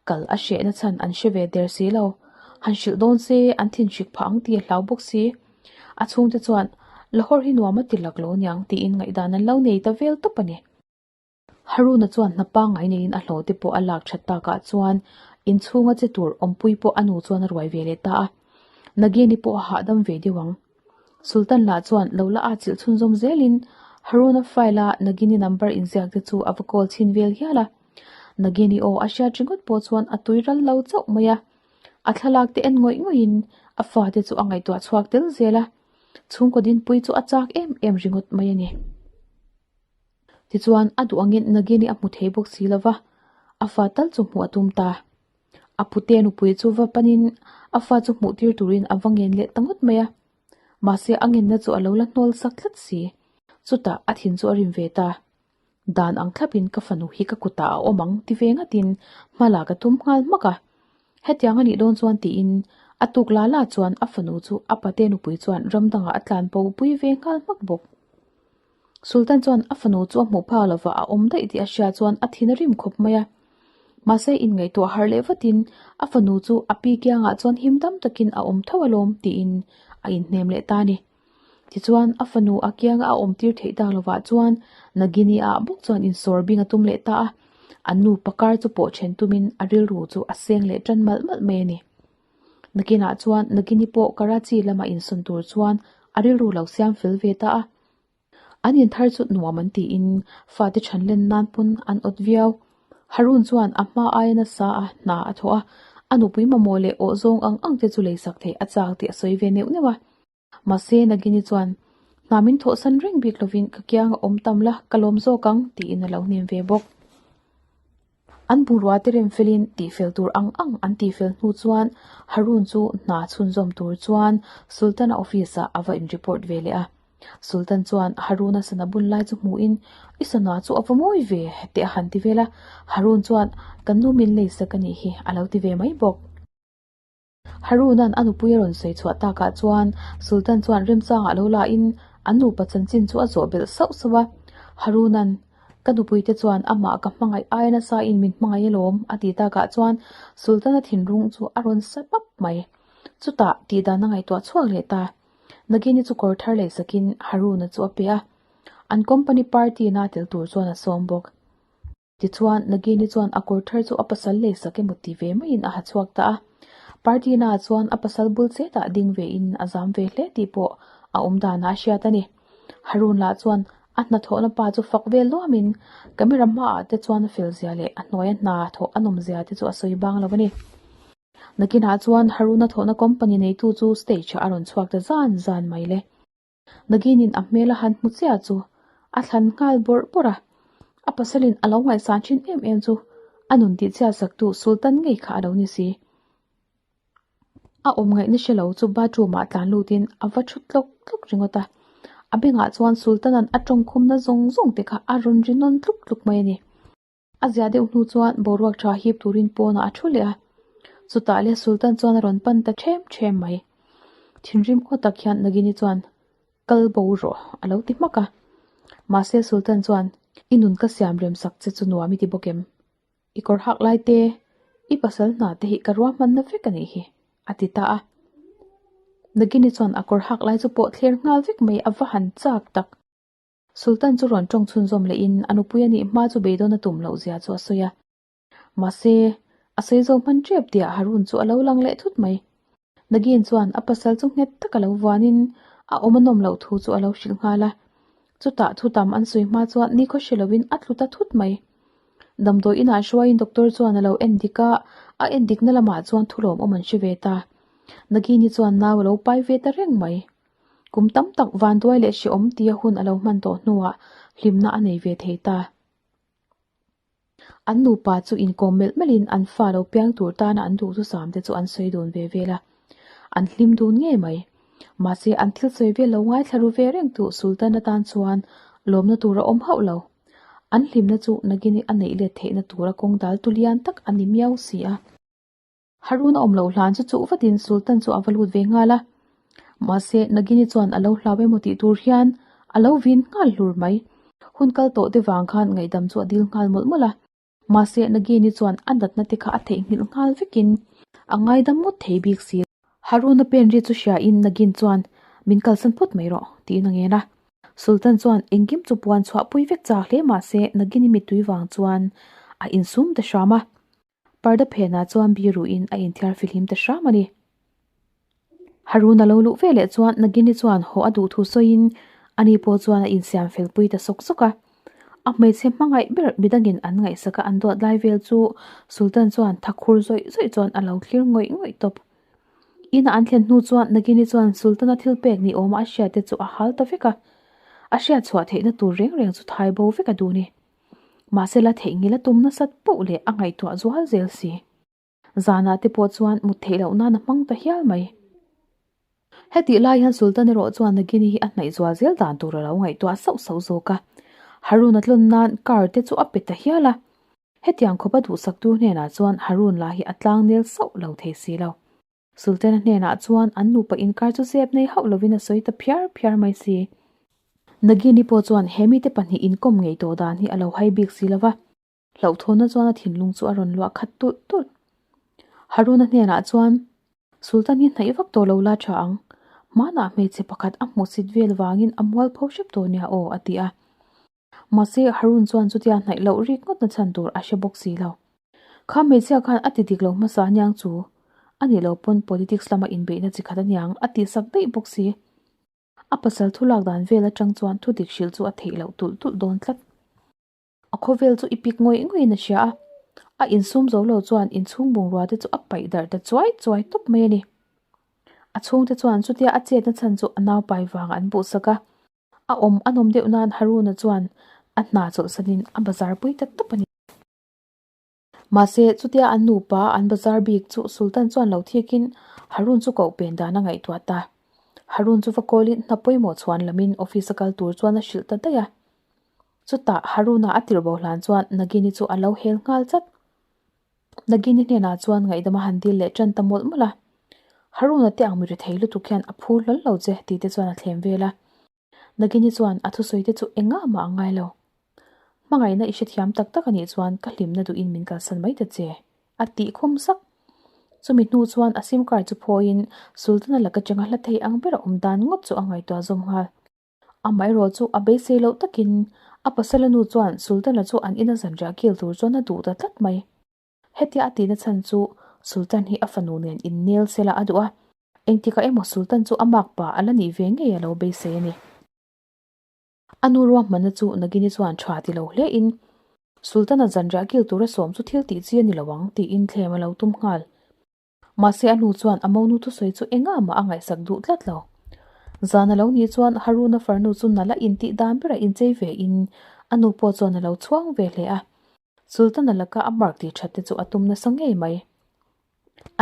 kal a hrehna chhan an hre ve der si lo, han hrilh dawn se an thinhrik phah ang tih a hlau bawk si. A chhungte chuan Lahore hi nuam a ti lak lo niang tiin ngaihdan an lo nei ta vel tawp a ni. Haruna chuan hna pangngai neiin a hlawh te pawh a lak that takah chuan inchhunga che tur awmpui pawh a nu chuan a ruai ve leh ta a. Nagini pawh a hahdam ve deuh ang. Sultan lah chuan lo la a chilh chhunzawm zelin Haruna file a Nagini number inziak te chu a va call chhin vel hial a. Nagini aw a hriat ringawt pawh chuan a tui ral lo chauh mai a. A thlalak te en ngawih ngawih in a fate chu a ngaihtuah chhuak tel zel a. Chhungkaw dinpui chu a chak em em ringawt mai a ni. Tichuan, a duh angin Nagini a hmu thei bawk si lova, a fa tal chu hmuh a tum ta. A pute nupui chu va panin a fa chu hmuh tir turin a va ngen leh ta ngawt mai a. Mahse, a ngenna chu a lo la hnawl sak tlat si. Chutah a thin chu a rim ve ta. Dan ang thlapin ka fanu hi ka kutah a awm ang ti ve ngatin hma la ka tum nghal hmak a. Hetiang a nih dawn chuan tiin a tuk la la chuan a fanu chu a pate nupui chuan ram dangah a tlan bo pui ve nghal hmak bawk. Sultan chuan a fanu chu a hmuh phak lova a awm daih tih a hria chuan a thin a rim khawp mai a. Mahse inngaihtuah harh leh vatin a fanu chu a pi kiangah chuan him dam takin a awm tho alawm tiin a inhnem leh ta a ni. Tichuan a fanu a kianga a awm tir theih tak lovah chuan Nagini ah bawk chuan insawr bing a tum leh ta a. An nu pakar chu pawh then tumin a rilru chu a seng leh tan malh malh mai a ni. Nakinah chuan Nagini pawh Karachi lama insawn tur chuan a rilru lo siam fel ve ta a. An inthar chu nuam an tiin fate chhan len nan pawn an awt viau. Harun chuan a hma aia nasa a hna a thawh a, a nupui mamawh leh awh zawng ang ang te chu leisak theih a chak tih a sawi ve neuh neuh a. Mahse Nagini chuan, Hna min thawhsan reng bik lovin ka kiang a awm tam la, ka lawm zawk ang, tiin a lo hnem ve bawk. An bungrua te rem felin tihfel tur ang ang an tihfel hnu chuan Harun chu hna chhunzawm tur chuan Sultan-a office ah a va in report ve leh a. Sultan chuan Harun-a sana bun lai chu hmuhin, I sana chu a va mawi ve, teh a han ti vel a. Harun chuan, Kan nu min lei sak a nih hi, a lo ti ve mai bawk. Haruna'n a nupui a rawn sawi chhuah takah chuan Sultan chuan remchangah lo la in an nupa chanchin chu a zawh belh sauh sauh a. Haruna'n, Ka nupui te chuan amah ka hmangaih aia nasa in min hmangaih alawm a ti takah chuan Sultan-a thinlung chu a rawn sa pap mai. Chutah tihdan a ngaihtuah chhuak leh ta. Nagini chu kawr thar leh sakin Haruna chu a pe a. An company party na tel tur chuan a sawm bawk. Tichuan, Nagini chuan a kawr thar chu a pasal lei sak emaw ti ve maiin a ha chhuak ta a. Party naah chuan a pasal bul chetah ding vein a zam ve hle tih pawh a awm danah a hriat a ni. Harun lah chuan a hnathawhna pa chu fak vel luamin camera hmaah te chuan a fel zia leh a hnuaia hna thawh a nawm zia te chu a sawi bang lo a ni. Nakinah chuan Haruna thawhna company neitu chu stage ah a rawn chhuak ta zan zan mai le. Naginin a hmel a han hmu chiah chu a thlan nghal bawrh bawrh a, a pasalin a lo ngaihsan thin em em chu a nun tih chhiat sak tu Sultan ngei kha a lo ni si. A awm ngaihna hre lo chu bathroom ah tlan lutin a va thu tlawk tlawk ringawt a, a bengah chuan Sultan-a'n a tawngkhumna zawng zawng te kha a rawn ri nawn tluk tluk mai a ni. A zia deuh hnu chuan boruak tha hip turin pawnah a thu leh a, chutah le Sultan chuan a rawn pan ta ṭhem ṭhem mai. Thinrim aw tak hian Nagini chuan, Kal bo rawh, a lo ti hmak a. Mahse Sultan chuan, I nun ka siam rem sak che chu nuam i ti bawk em? I kawr hak lai te, i pasal hna te hi ka ruahmanna vek a nih hi, a ti ta a. Nagini chuan a kawr hak lai chu pawh thler nghal vek mai a va han chak tak. Sultan chu rawn tawng chhunzawm lehin a nupui a nih hma chu beidawn a tum loh zia chu a sawi a. Mahse, a sawi zo hman tep tihah Harun chu a lo lang leh thut mai. Nagin chuan a pasal chu nghet tak a lo vuanin a awm a nawm loh thu chu a lo hrilh nghal a. Chutah thu tam an sawi hma chuan nikhaw hre loin a tlu ta thut mai. Damdawi inah hruaiin doctor chuan a lo en dik a, a en dikna lamah chuan thulawmawm an hre ve ta. Nagini chuan nau a lo pai ve ta reng mai. Kum tam tak vanduai leh hrehawm tia hun a lo hman tawh hnuah hlimna a nei ve thei ta. An nupa chu inkawm melh melhin an fa lo piang tur tana an duhthusam te chu an sawi dun ve vel a. An hlim dun ngei mai. Mahse an thil sawi vel lo ngaithla ru ve reng tu Sultan atan chuan lawmna tur a awm hauh lo. An hlimna chu nagini a neih let theihna tura kawng dal tu lian tak a ni miau si a. Harun a awm loh hlan chu chuh vatin Sultan chu a va lut ve nghal a. Mahse, Nagini chuan a lo hlau emaw tih tur hian a lo vin nghal hlur mai. Hun kal tawh te vang khan ngaihdam chu a dil nghal mawlh mawlh a. Mahse, Nagini chuan a natna te kha a theihnghilh nghal vekin a ngaidam ngawt thei bik si. Harun a pen ri chu hriain Nagin chuan, Min kalsan phawt mai rawh, tiin a ngen a. Sultan chuan engkim chu puan chhuahpui vek chak hle mahse Nagini mittui vang chuan a insum ta hram a. Parda phenah chuan biruin a inthiar fihlim ta hram a ni. Harun a lo luh ve leh chuan Nagini chuan haw a duh thu sawiin ani pawh chuan a insiam fel pui ta sawk sawk a. A hmeichhe hmangaih ber midangin an ngaihsak a an duat lai vel chu Sultan chuan thakhur zawih zawih chuan a lo thlir ngawih ngawih tawp. Ina an thlen hnu chuan Nagini chuan Sultan-a thil pek ni awma a hriat te chu a hal ta vek a. A hriat chhuah theihna tur reng reng chu thai bo vek a duh ni. Mahse la theihnghilh a tum nasat poh leh a ngaihtuah zual zel si. Zanah te pawh chuan mut theih loh nan a hmang ta hial mai. Hetih lai hian Sultan erawh chuan Nagini hi a hnaih zual zel dan tur a lo ngaihtuah sauh sauh zawk a. Harun a tlawn nan car te chu a pe ta hial a. Hetiang khawp a duhsaktu hnenah chuan Harun lah hi a tlang nel sauh lo thei si lo. Sultan-a hnenah chuan an nupa inkar chu zep nei hauh lovin a sawi ta phiar phiar mai si. Nagini pawh chuan he mite pahnih inkawm ngei tawh dan hi a lo hai bik si lova, hlauhthawnna chuan a thinlung chu a rawn luah khat tulh tulh. Haruna hnenah chuan, Sultan hi hnaih vak tawh lo la tha ang, hmanah hmeichhe pakhat a hmuhsit vel vangin a mualpho hrep tawh nia aw, a ti a. Mahse, Harun chuan chutia hnaih loh rik ngawt na chhan tur a hre bawk si lo. Kha hmeichhia khan a ti dik lo hmasa aniang chu, a nih lo pawn politics lama inbeihna chi khat aniang a tih sak daih bawk si. A pasal thu lak dan vel atang chuan thu dik hrilh chu a theih loh tulh tulh dawn tlat. A khawvel chu i pik ngawih ngawih in a hria a, a insum zo lo chuan inchhung bungrua te chu a paih darh ta chuai chuai tawp mai a ni. A chhungte chuan chutia a chetna chhan chu a naupai vang an buhsak a. A awm a nawm deuh nan Haruna chuan a hna chawlhsanin a bazar pui ta tawp a ni. Mahse, chutia an nupa an bazar bik chu Sultan chuan lo thikin Harun chu koh pen dan a ngaihtuah ta. Harun chu va kawlin hna pawimawh chhuan lamin office a kal tur chuan a hrilh ta daih a. Chutah Haruna a tirh bo hlan chuan Nagini chu a lo hel nghal chat. Nagini hnenah chuan ngaihdam a han dil leh tan ta mawlh mawlh a. Haruna te ang mi rethei lutuk hian a phur hlawl lo che tih te chuan a thlem vel a. Nagini chuan a thusawi te chu engah mah a ngai lo. Hmangaihna i hrethiam tak tak anih chuan ka hlimna duhin min kalsan mai ta che, a tih khum sak. Chumi hnu chuan a sim card chu phawiin Sultana laka changa hla thei ang ber a awm dan ngawt chu a ngaihtuah zawm nghal. Amaherawh chu a beisei loh takin a pasala nu chuan Sultana chu an ina zanriah kil tur chuan a duh ta tlat mai. Hetia a tihna chhan chu Sultan hi a fanu nen innel sela a duh a, engtikah emaw Sultan chu a makpa a la nih ve ngei a lo beisei a ni. A nu ruahmanna chu Nagini chuan tha ti lo hle in Sultana zanriah kil tura sawm chu thil tih chi a ni lo ang tiin thlem a lo tum nghal. Mahse a nu chuan a monu thusawi chu engah mah a ngaihsak duh tlat lo. Zan a lo nih chuan Haruna farnu chu nala intih dan berah inchei ve in a nu pawh chuan a lo chhuang ve hle a. Sultana laka a mark tih that te chu a tum nasa ngei mai.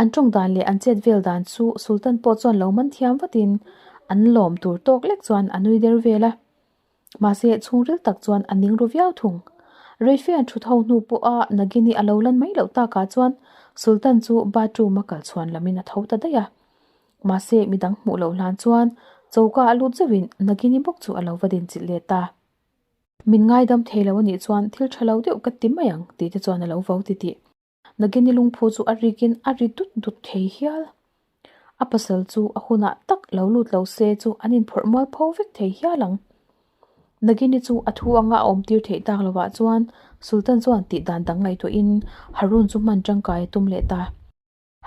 An tawng dan leh an chet vel dan chu Sultan pawh chuan lo man thiam vatin an lawm tur tawk lek chuan a nui der vel a. Mahse, chhungril tak chuan a ning ru viau thung. Reife an thut ho hnu pawha Nagini a lo lan mai loh takah chuan Sultan chu bathroom a kal chhuan lamin a tho ta daih a. Mahse, midang hmuh loh hlan chuan choka a lut zeuhin Nagini bawk chu a lo va din chilh leh ta. Min ngaidam thei lo anih chuan thil tha lo deuh ka ti mai ang tih te chuan a lo vo titih. Nagini lungphu chu a rikin a ri dut dut thei hial. A pasal chu a hunah tak lo lut lo se chu an inphawrh mual pho vek thei hial ang. Nagini chu a thu anga a awm tir theih tak lovah chuan Sultan chuan tih dan dang ngaihtuahin Harun chu hman tangkai a tum leh ta.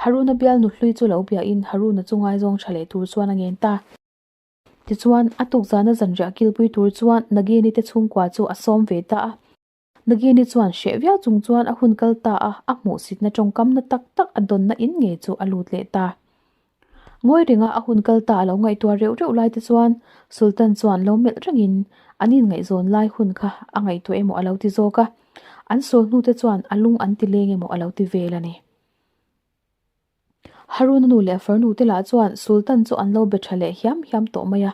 Haruna bial nuhlui chu lo biahin Haruna chu ngaizawng tha leh tur chuan a ngen ta. Tichuan, a tukzana zanriah kilpui tur chuan Nagini te chhungkua chu a sawm ve ta a. Nagini chuan hreh viau chung chuan a hun kal ta a, a hmuhsitna tawngkamna tak tak a dawnna in ngei chu a lut leh ta. Ngawi renga a hun kal ta a lo ngaihtuah reuh reuh lai te chuan Sultan chuan lo melh rengin an inngaihzawn lai hun kha a ngaihtuah emaw a lo ti zawk a, an sawl hnu te chuan a lung an ti leng emaw a lo ti vel a ni. Haruna nu leh farnu te lah chuan Sultan chu an lo be tha leh hiam hiam tawh mai a,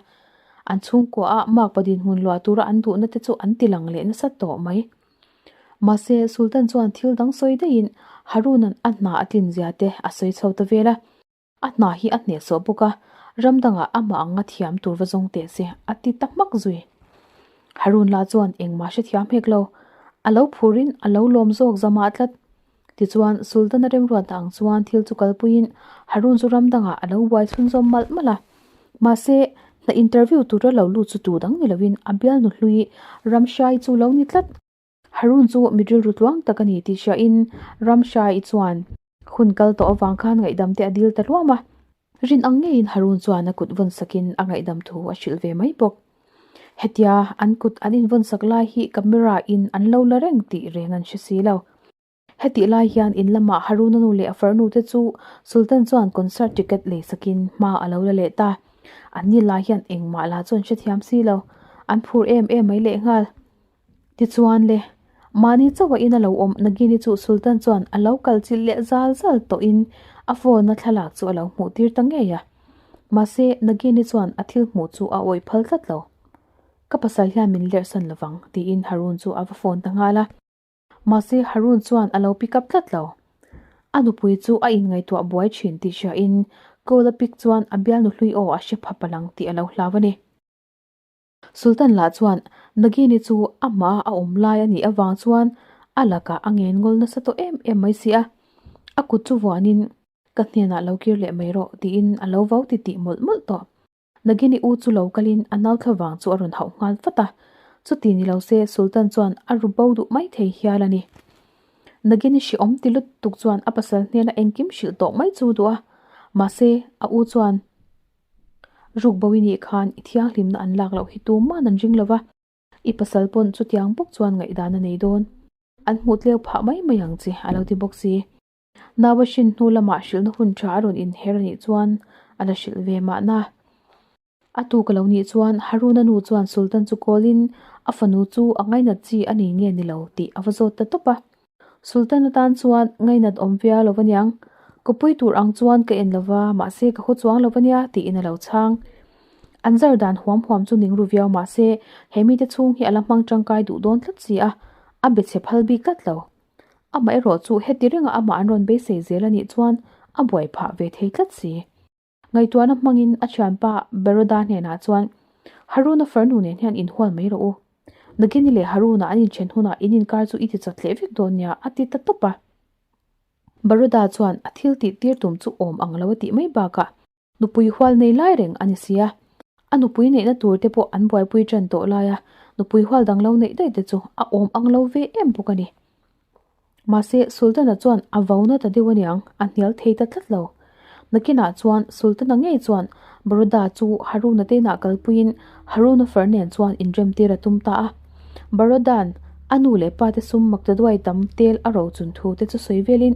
an chhungkua ah makpa dinhmun luah tura an duhna te chu an ti lang leh nasa tawh mai. Mahse, Sultan chuan thil dang sawi daihin Haruna'n a hna a tlin zia te a sawi chho ta vel a, a hna hi a hnehsawh bawk a, ram dangah amah anga thiam tur va zawng teh se a ti ta hmak zui. Harun lah chuan engmah hrethiam hek lo, a lo phurin a lo lawm zawk zamah tlat. Tichuan, Sultan-a remruatna ang chuan thil chu kalpuiin Harun chu ram dangah a lo buai chhunzawm malh malh a. Mahse, hna interview tura lo lut chu tu dang ni loin a bialnu hlui Ramshai chu lo ni tlat. Harun chu mi rilru tluang tak a ni tih hriain Ramshai chuan hun kal tawh avang khan ngaihdam te a dil ta luam a. Rin ang ngeiin Harun chuan a kut vawn sakin a ngaihdam thu a hrilh ve mai bawk. Hetia an kut an invawn sak lai hi camera in an lo la reng tih reng an hre si lo. Hetih lai hian in lamah Haruna nu leh a farnu te chu Sultan chuan concert ticket lei sakin hma a lo la leh ta. An ni lai hian engmah lah chu an hrethiam si lo. An phur em em mai lehnghal. Tichuan le, mahni chauha in a lo awm Nagini chu Sultan chuan a lo kal chilh leh zal zal tawhin a phone a thlalak chu a lo hmuh tir ta ngei a. Mahse, Nagini chuan a thil hmuh chu a awih phal tlat lo. Ka pasal hian min lerhsan lovang, tiin Harun chu a va phone ta nghal a. Mahse, Harun chuan a lo pick up tlat lo. A nupui chu a inngaihtuah buai thin tih hriain call a pick chuan a bialnu hlui aw a hre pha palang tih a lo hlau a ni. Sultan lah chuan Nagini chu amah a awm lai a nih avang chuan a lakah a ngen ngawl nasa tawh em em mai si a. A kut chu vuanin, Ka hnenah lo kir leh mai rawh tiin a lo vau titih mawlh mawlh tawh. Nagini u chu lo kalin a nau thla vang chu a rawn hauh nghal vat a, chuti ni lo se Sultan chuan a ru bo duh mai thei hial a ni. Nagini hrehawm ti lut tuk chuan a pasal hnena engkim hrilh tawh mai chu duh a, mahse a u chuan ruk bo i nih khan i thianghlimna an lak loh hi tuman an ring lo va, i pasal pawn chutiang bawk chuan ngaihdan a nei dawn. An hmuh tleu phah mai mai ang che a lo ti bawk si. Nau a hrin hnu lamah hrilhna hun tha a rawn inher a nih chuan a la hrilh ve mahna. A tuk a lo nih chuan Haruna nu chuan Sultan chu kawlin a fanu chu a ngainat chi a nei nge ni lo tih a va zawt ta tawp a. Sultan atan chuan ngainat awm viau lo aniang, kawpui tur ang chuan ka en lova mahse ka haw chuang lo ania tiin a lo chhang. An zar dan huam huam chu ning ru viau mahse he mite chhung hi a la hmang tangkai duh dawn tlat si a, a be chhe phal bik tlat lo. Amah erawh chu heti ringah amah an rawn beisei zel a nih chuan a buai phah ve thei tlat si. Ngaihtuahna hmangin a thianpa Baroda hnenah chuan, Haruna farnu nen hian inhual mai rawh u. Nagini leh Haruna an inthen hunah in inkar chu i ti chat leh vek dawn nia a ti ta tawp a. Baroda chuan a thil tih tir tum chu awm ang lo a tih mai bakah Nupui hual nei lai reng a ni si a, a nupui neihna tur te pawh an buaipui ṭan tawh lai a, nupui hual dang lo neih daih te chu a awm ang lo ve em bawk a ni. Mahse, Sultana chuan a vauna ta deuh aniang, a hnial thei ta tlat lo. Nakinah chuan Sultana ngei chuan Baroda chu Haruna te inah kalpuiin Haruna far nen chuan inremtir a tum ta a. Baroda'n a nu leh pa te sum maktaduai tam tel a rochun thu te chu sawi velin,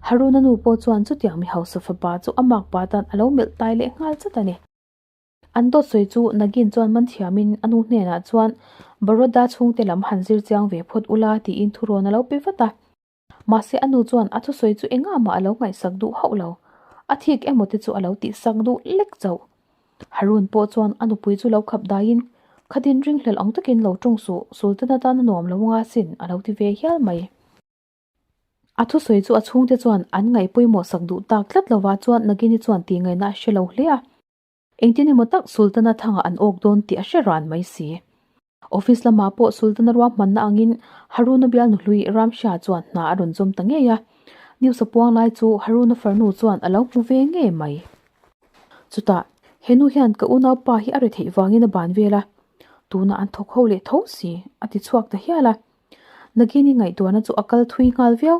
Haruna nu pawh chuan chutiang mi hausa fapa chu a mak pa tan a lo melh tai leh nghal chat a ni. An dawt sawi chu Nagin chuan man thiamin a nu hnenah chuan Baroda chhungte lam han zir chiang ve phawt ula tiin thurawn a lo pe vat a. Mahse a nu chuan a thusawi chu engah mah a lo ngaihsak duh hauh lo. A thik emaw te chu a lo tihsak duh lek chauh. Harun pawh chuan a nupui chu lo khap daiin, Khatin ringhlel ang takin lo tawng suh, Sultan atan a nuam lo anga sin a lo ti ve hial mai. A thusawi chu a chhungte chuan an ngaih pawimawh sak duh tak tlat lova chuan Nagini chuan tih ngaihna a hre lo hle a. Engtin emaw tak Sultana thangah an awk dawn tih a hre ran mai si. Office lamah pawh Sultana ruahmanna angin Haruna bialnu hlui Ramsha chuan hna a rawn zawm ta ngei a. News a puang lai chu Haruna farnu chuan a lo hmu ve ngei mai. Chutah, he nu hian ka unaupa hi a retheih vangin a ban vel a, tunah an thawk ho leh tho si, a ti chhuak ta hial a. Nagini ngaihtuahna chu a kal thui nghal viau.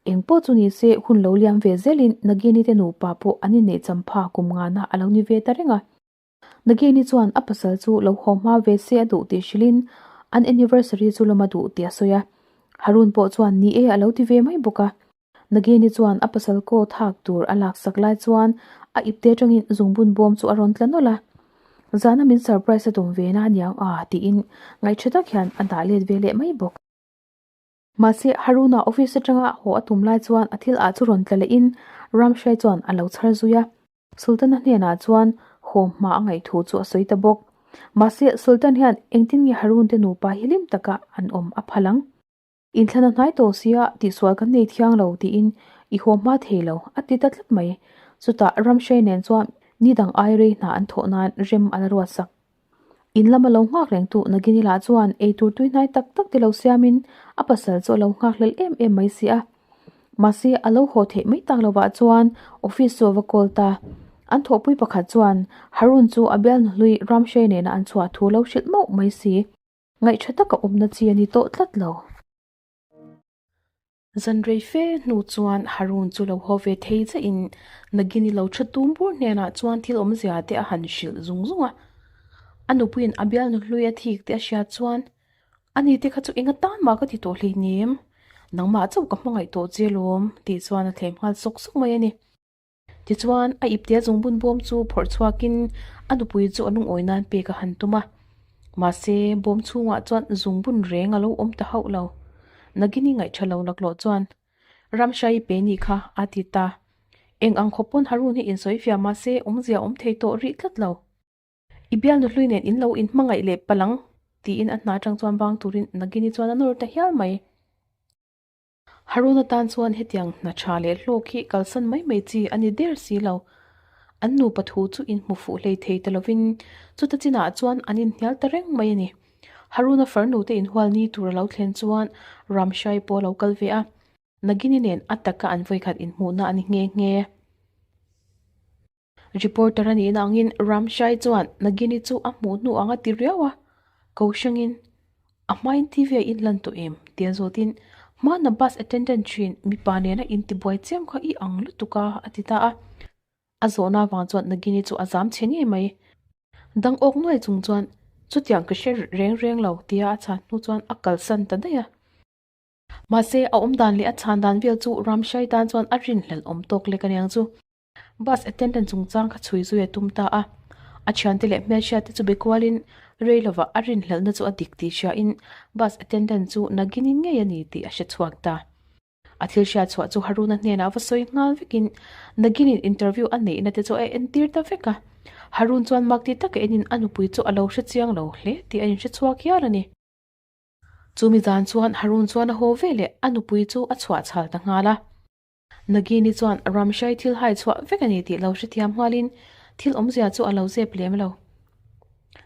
Eng pawh chu ni se hun lo liam ve zelin Nagini te nupa pawh an inneih champha kum ngana a lo ni ve ta reng a. Nagini chuan a pasal chu lo haw hma ve se a duh tih hrilhin an anniversary chu lawm a duh tih a sawi a. Harun pawh chuan ni e a lo ti ve mai bawk a. Nagini chuan a pasal coat hak tur a laksak lai chuan a ipte atangin zungbun bawm chu a rawn tla nawlh a. Zana min surprise a tum ve na aniang a tiin ngaihṭha tak hian a dah let ve leh mai bawk. Mahse, Haruna office atanga haw a tum lai chuan a thil ah chu rawn tla lehin Ramshai chuan a lo chhar zui a. Sultana hnenah chuan haw hma a ngaih thu chu a sawi ta bawk. Mahse, Sultan hian engtin nge Harun te nupa hi hlim taka an awm a phal ang? Inthlana hnai tawh sia tihsual kan nei thiang lo tiin i haw hma thei lo a ti ta tlat mai. Chutah Ramshai nen chuan ni dang ai rei hna an thawh nan rem a la ruat sak. In lama lo nghak reng tu Nagini lah chuan eitur tui hnai tak tak ti lo siamin a pasal chu a lo nghak hlel em em mai si a. Mahse a lo haw theih mai tak lovah chuan office chu a va call ta. An thawhpui pakhat chuan Harun chu a bialnu hlui Ramshay nena an chhuah thu lo hrilh mauh mai si. Ngaihṭha taka awmna chi a ni tawh tlat lo. Zan rei fe hnu chuan Harun chu lo haw ve thei zaihin Nagini lo ṭha tum bur hnenah chuan thil awmzia te a han hrilh zung zung a. A nupuiin a bialnu hlui a thik te a hriat chuan, Ani te kha chu eng atan mah ka ti tawh hleinem, nangmah chauh ka hmangaih tawh che lawm, tih chuan a thlem nghal sawk sawk mai a ni. Tichuan, a iptea zungbun bawm chu phawrh chhuakin a nupui chu a lungawi nan pek a han tum a. Mahse, bawm chhungah chuan zungbun reng a lo awm ta hauh lo. Nagini ngaihṭha lo laklawh chuan, Ramshai pe ni kha, a ti ta. Eng ang khawp pawn Harun hi insawifiah mahse awmzia awm thei tawh rih tlat lo. I bialnu hlui nen in lo inhmangaih leh palh ang, tiin a hna aṭang chuan vang turin Nagini chuan a nawr ta hial mai. Haruna tan chuan hetiang hna tha leh hlawk hi kalsan mai mai chi a ni der si lo. An nupa thu chu inhmu fuh hlei thei ta lovin chuta chinah chuan an inhnial ta reng mai a ni. Haruna farnu te inhual ni tur a lo thlen chuan Ramshai pawh a lo kal ve a, Nagini nen a taka an vawikhat inhmuhna a ni nghe nghe. Reporter a nihna angin Ramshai chuan Nagini chu a hmuh hnu ang a ti riau a, ko hrangin a hmain TV a inlan tawh em tia zawtin hmana bus attendant thin mipa nena intibuai chiam kha i ang lutuk a a ti ta a. A zawhna avang chuan Nagini chu a zam chhe ngei mai. Dang awk nuai chung chuan chutiang ka hre reng reng lo tia a chhan hnu chuan a kalsan ta daih a. Mahse a awm dan leh a chhan dan vel chu Ramshai tan chuan a rinhlelh awm tawk lek aniang chu. Bus attendant chungchang kha chhui zui a tum ta a, a thiante leh hmelhriatte chu be kualin rei lovah a rinhlelhna chu a dik tih hriain bus attendant chu Nagini ngei a ni tih a hre chhuak ta. A thil hriat chhuah chu Haruna hnenah va sawi nghal vekin Naginin interview a neihna te chu a entir ta vek a. Harun chuan mak ti taka enin a nupui chu a lo hre chiang lo hle tih a inhre chhuak hial a ni. Chumi zan chuan Harun chuan a haw veleh a nupui chu a chhuah chhal ta nghal a. Nagini chuan Ramshai thil hai chhuah vek a ni tih lo hrethiam nghalin thil awmzia chu a lo zep lem lo.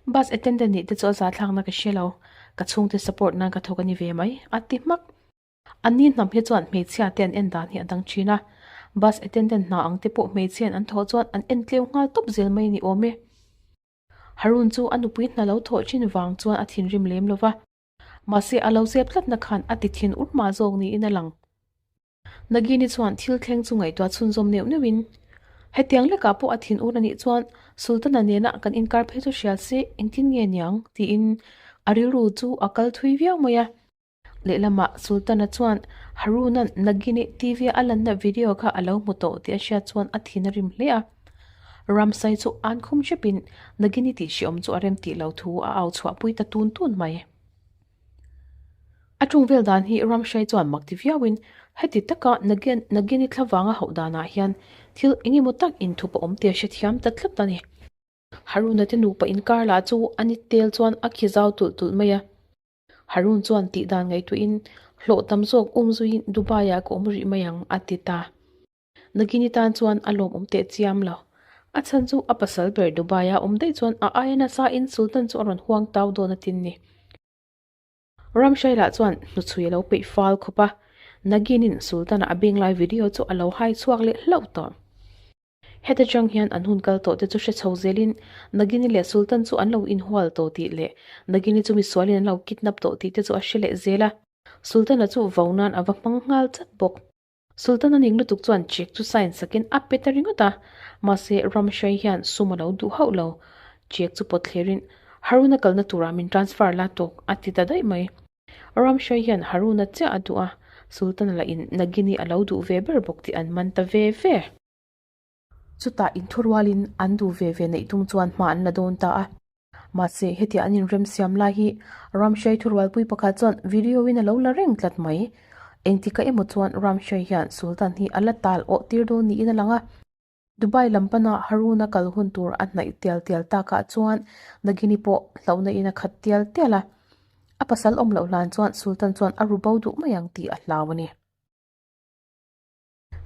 Bus attendant nih te chu a zahthlakna ka hre lo, ka chhungte support nan ka thawk a ni ve mai, a ti hmak. Anni hnam hi chuan hmeichhia te an en dan hi a dang thin a, bus attendant hna ang te pawh hmeichhiain an thawh chuan an en tleu nghal tawp zel mai a ni awm e. Harun chu a nupui hna lo thawh thin vang chuan a thinrim lem lo va, mahse a lo zep tlatna khan a ti thin ur mah zawk niin a lang. Nagini chuan thil thleng chu ngaihtuah chhunzawm neuh neuhin, Hetiang lekah pawh a thin ur a nih chuan Sultana nena kan inkar phei chu hria se engtin nge niang? tiin a rilru chu a kal thui viau mai a. Lehlamah Sultana chuan Haruna'n Nagini TV a a lanna video kha a lo hmu tawh tih a hriat chuan a thin a rim hle a. Ramsai chu an khum hrepin Nagini tih hriawm chu a rem tih lo thu a au chhuahpui ta tun tun mai. A ṭung vel dan hi Ramsai chuan mak ti viauin heti taka Nagini thlavanga hauh danah hian thil eng emaw tak inthup a awm tih a hrethiam ta tlat a ni. Haruna te nupa inkar lah chu a ni tel chuan a khi zau tulh tulh mai a. Harun chuan tih dan ngaihtuahin hlawh tam zawk um zuiin Dubai-ah ka awm rih mai ang a ti ta. Nagini tan chuan a lawmawm teh chiam lo. A chhan chu a pasal ber Dubai-a awm daih chuan a aia nasa in Sultan chu a rawn huang tau dawn a tin ni. Ramshaila chuan hnuchhui a lo peih fal khawp a, Nagin-in Sultan-a a beng lai video chu a lo hai chhuak leh hlauh tawh. Heta chang hian an hun kal tawh te chu hre chho zelin Nagini leh Sultan chu an lo inhual tawh tih leh Nagini chu misualin an lo kidnap tawh tih te chu a hre leh zel a, Sultan-a chu vo nan a va hmang nghal chat bawk. Sultan-a ning lutuk chuan check chu sign sakin a pe ta ringawt a, mahse Ramshai hian sum a lo duh hauh lo. Check chu pawt thlerin Haruna kalna turah min transfer la tawk a ti ta daih mai. Ramshai hian Haruna chiah a duh a, Sultan-a lah in Nagini a lo duh ve ber bawk tih an man ta ve ve. Chutah inthurualin an duh ve ve neih tum chuan hma an la dawn ta a. Mahse, hetia an inremsiam lai hi Ramshai thurualpui pakhat chuan video in a lo la reng tlat mai. Engtikah emaw chuan Ramshai hian Sultan hi a la tal awh tir dawn niin a lang a. Dubai lam pana Haruna kal hun tur a hnaih tial tial takah chuan Nagini pawh hlauhna in a khat tial tial a. A pasal awm loh hlan chuan Sultan chuan a ru bo duh mai ang tih a hlau a ni.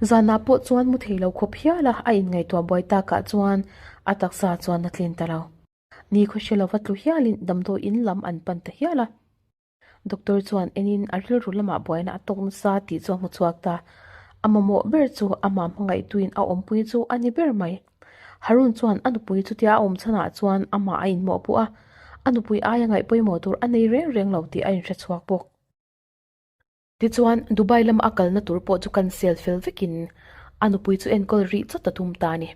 Zanah pawh chuan mu thei lo khawp hial a, a inngaihtuah buai takah chuan a taksa chuan a tlin ta lo. Ni khawhre lova tlu hialin damdawi in lam an pan ta hial a. Doctor chuan enin a rilru lamah buaina a tawk nasa tih chu a hmu chhuak ta. A mamawh ber chu amah hmangaihtuin a awmpui chu a ni ber mai. Harun chuan a nupui chutia a awm chhanah chuan amah a inmawhpuh a, a nupui aia ngaih pawimawh tur a nei reng reng lo tih a inhre chhuak bawk. Tichuan, Dubai lama a kalna tur pawh chu cancel fel vekin a nupui chu enkawl rih chawt a tum ta a ni.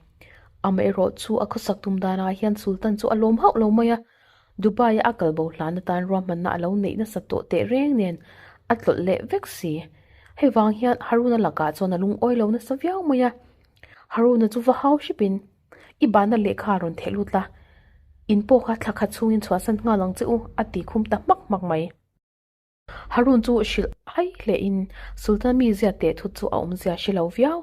Amaherawh chu a khawsak tum danah hian Sultan chu a lawm hauh lo mai a, Dubai-a a kal bo hlan atan ruahmanna a lo neih nasat tawh teh reng nen a tlawlh leh vek si. Hei vang hian Haruna lakah chuan a lungawi lo nasa viau mai a, Haruna chu va hau hripin, I bahna lehkha a rawn theh lut la, in pawh kha thla khat chhungin chhuahsan nghal ang che u, a ti khum ta hmak hmak mai. Harun chu hrilh hai hle in Sultan mi zia teh thut chu a awmzia hre lo viau.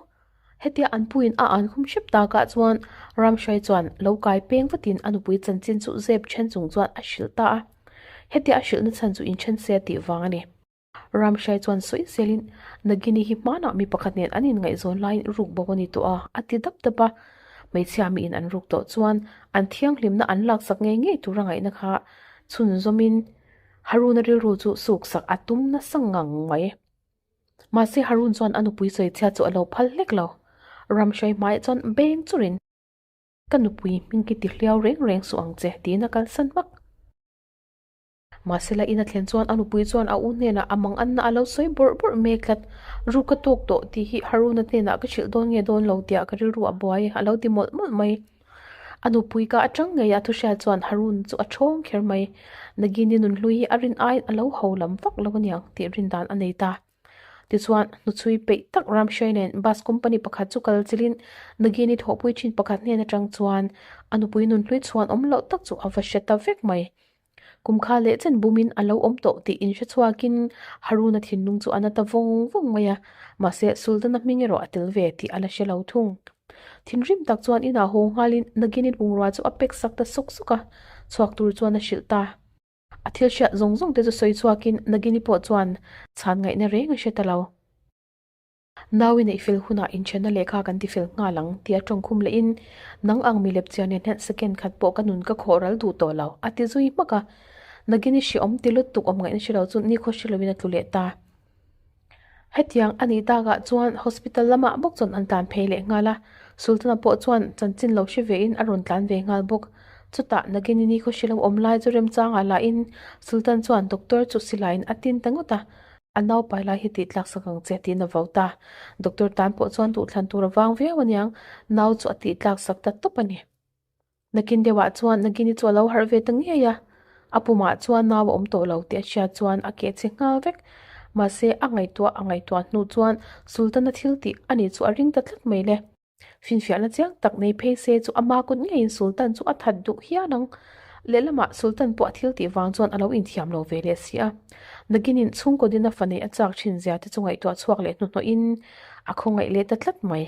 Hetia an puiin a an khum hrep takah chuan Ramhruai chuan lo kai peng vatin a nupui chanchin chu zep then chung chuan a hrilh ta a. Hetia a hrilhna chhan chu inthen se tih vang a ni. Ramhruai chuan sawi zelin Nagini hi hmanah mi pakhat nen an inngaihzawn laiin ruk bo a ni tawh a, a ti dap dap a. Hmeichhia miin an ruk tawh chuan an thianghlimna an laksak ngei ngei tur a ngaihna kha chhunzawmin Haruna rilru chu suksak a tum nasa ngang mai. Mahse Harun chuan a nupui sawichhia chu a lo phal hlek lo. Ramhruai hmaiah chuan beng churin, Ka nupui hming hi ti hliau reng reng suh ang che, tiin a kalsan hmak. Mahse la in a thlen chuan a nupui chuan a u hnenah a mang anna a lo sawi bawrh bawrh mek tlat. Ru ka tawk tawh tih hi Haruna hnenah ka hrilh dawn nge dawn lo tiah ka rilru a buai a lo ti mawlh mawlh mai. A nupui ka atang ngei a thuhriat chuan Harun chu a thawng kher mai. Nagini nunhlui hi a rin aiin a lo ho lam vak lo aniang tih rin dan a nei ta. Tichuan, hnuchhui peih tak Ramhruai nen bus company pakhat chu kal chilin Nagini thawhpui thin pakhat hnen atang chuan a nupui nunhlui chhuan awm loh tak chu a va hre ta vek mai. Kum kha leh chen bumin a lo awm tawh tih inhre chhuakin Haruna thinlung chu a na ta vawng vawng mai a, mahse Sultana hming erawh a tel ve tih a la hre lo thung. Thinrim tak chuan inah haw nghalin Nagini bungrua chu a pek sak ta sawk sawk a, chhuak tur chuan a hrilh ta. A thil hriat zawng zawng te chu sawi chhuakin Nagini pawh chuan chhan ngaihna reng a hre ta lo. Nau i neih fel hunah inthenna lehkha kan ti fel nghal ang, tia tawngkhum lehin, Nang ang mi lepchian nen hian second khat pawh ka nun ka khawh ral duh tawh lo, a ti zui hmak a. Nagin i hreawm ti lutuk awm ngaihna hre lo chu nikhaw hre loin a tlu leh ta. Hetiang a nih takah chuan hospital lamah bawk chuan an tlan phei leh nghal a, Sultana pawh chuan chanchin lo hre vein a rawn tlan ve nghal bawk. Chutah Nagini nikhaw hre lo awm lai chu remchangah lahin Sultan chuan doctor chu silaiin a tin ta ngawt a, A naupai lai hi tih tlak sak ang che tiin a vo ta. Doctor tan pawh chuan duhthlan tur a vang viau aniang, nau chu a tih tlak sak ta tawp a ni. Nakin deuhah chuan Nagini chu a lo harh ve ta ngei a, a pumah chuan nau a awm tawh lo tih a hriat chuan a keh chhe nghal vek. Mahse, a ngaihtuah a ngaihtuah hnu chuan Sultana thil tih a nih chu a ring ta tlat mai le. Finfiahna chiang tak nei phei se chu ama kut ngeiin Sultan chu a that duh hian ang. Lehlamah Sultan pawh a thil tih vang chuan a lo inthiam lo ve leh si a. Naginin chhungkaw dina fa neih a chak thin zia te chu ngaihtuah chhuak leh hnuhnawhin a khawngaih leh ta tlat mai.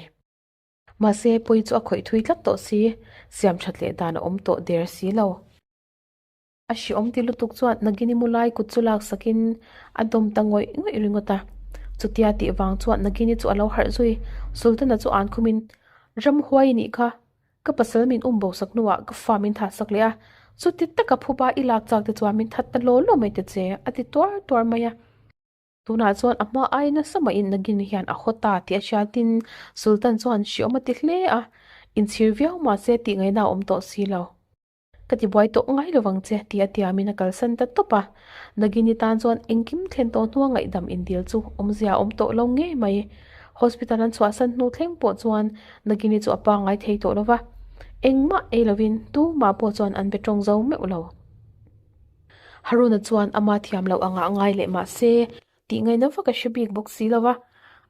Mahse, pawi chu a khawih thui tlat tawh si, siam that leh dan a awm tawh der si lo. A hriawm ti lutuk chuan Nagini mulai kut chu laksakin a dawm ta ngawih ngawih ringawt a. Chutia tih vang chuan Nagini chu a lo harh zui. Sultana chu an khumin, Ramhuai i nih kha, ka pasal min um bo sak hnuah ka fa min thah sak leh a. Chuti taka phuba i lak chak te chuan min that ta law law mai ta che, a ti tuar tuar mai a. Tunah chuan a hma ai nasa mahin Nagini hian a haw ta tih a hriatin Sultan chuan hriawm a ti hle a, inchhir viau mahse tih ngaihna a awm tawh si lo. Ka ti buai tawh ngai lo vang che tih a tiamin a kalsan ta tawp a. Nagini tan chuan engkim thlen tawh hnua ngaihdam indil chu awmzia a awm tawh lo ngei mai. Hospital an chhuahsan hnu thleng pawh chuan Nagini chu a pangngai thei tawh lo va, engmah ei lovin tumah pawh chuan an be tawng zo meuh lo. Haruna chuan ama thiam loh angah ngai leh mah se tih ngaihna vak a hre bik bawk si lo va,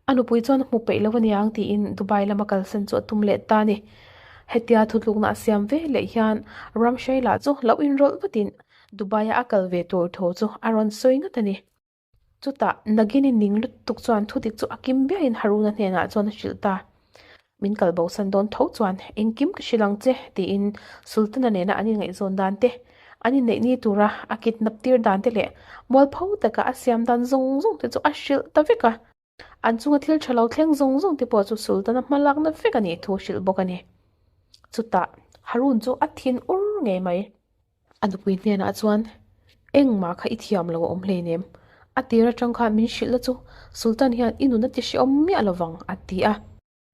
a nupui chuan a hmu peih lo aniang tiin Dubai lama kalsan chu a tum leh ta a ni. Hetia thutlukna a siam ve leh hian Ramshaila lah chu lo inrawlh vatin Dubai-a a kal ve tur thu chu a rawn sawi ngat a ni. Chutah Nagini ning lutuk chuan thudik chu a kim biain Haruna hnenah chuan a hrilh ta. Min kal bosan dawn tho chuan engkim ka hrilh ang che tiin Sultana nena an inngaihzawn dan te, an inneih ni tura a kidnap tir dan te leh mualpho taka a siam dan zawng zawng te chu a hrilh ta vek a. An chunga thil tha lo thleng zawng zawng te pawh chu Sultana hma lakna vek a nih thu a hrilh bawk a ni. Chutah Harun chu a thin ur ngei mai. A nupui hnenah chuan, Engmah kha i thiam lo a awm hleinem. A tir atang khan min hrilh na chu Sultan hian i nun a ti hrehawm miah lovang, a ti a.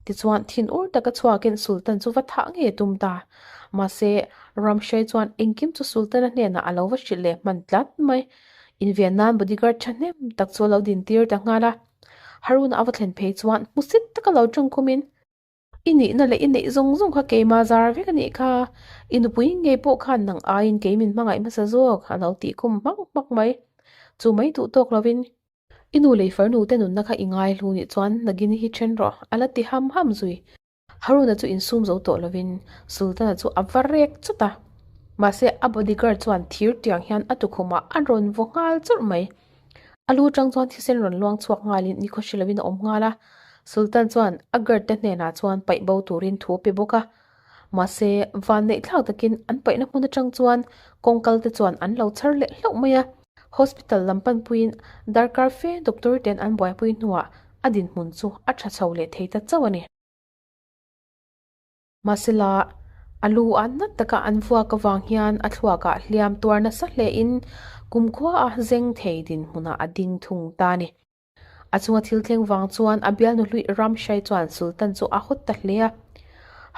Tichuan, thin ur taka chhuakin Sultan chu va thah ngei a tum ta. Mahse, Ramshay chuan engkim chu Sultan-a hnenah a lo va hrilh leh hman tlat mai. Inven nan bodyguard thahnem tak chu a lo dintir ta nghal a. Haruna a va thlen phei chuan hmusit taka lo tawngkhumin, I nihna leh i neih zawng zawng kha keima zar vek a nih kha, i nupui ngei pawh khan nang aiin kei min hmangaih hmasa zawk, a lo tih khum hmak hmak mai. Chu mai duh tawk lovin, i nu leh i farnu te nunna kha i ngai hlu nih chuan Nagini hi then rawh, a la ti ham ham zui. Haruna chu insum zo tawh lovin Sultana chu a va rek chawt a, mahse a bodyguard chuan thir tiang hian a tukhumah a rawn vaw nghal chawrh mai. A lu tang chuan thisen rawn luang chhuak nghalin nikhaw hre lovin a awm nghal a, Sultan chuan a guard te hnenah chuan paih bo turin thu a pe bawk a. Mahse, van neih thlak takin an paihna hmun atang chuan kawngkal te chuan an lo chhar leh hlauh mai a. Hospital lam panpuiin darkar fe doctor ten an buaipui hnuah a dinhmun chu a tha chho leh thei ta chauh a ni. Mahsela, a lu a nat taka an vuak avang hian a thluakah hliam tuar nasa hlein kumkhua a zeng thei dinhmunah a ding thung ta a ni. A chunga thil thleng vang chuan a bialnu hluih Ramshai chuan Sultan chu a hawt ta hle a.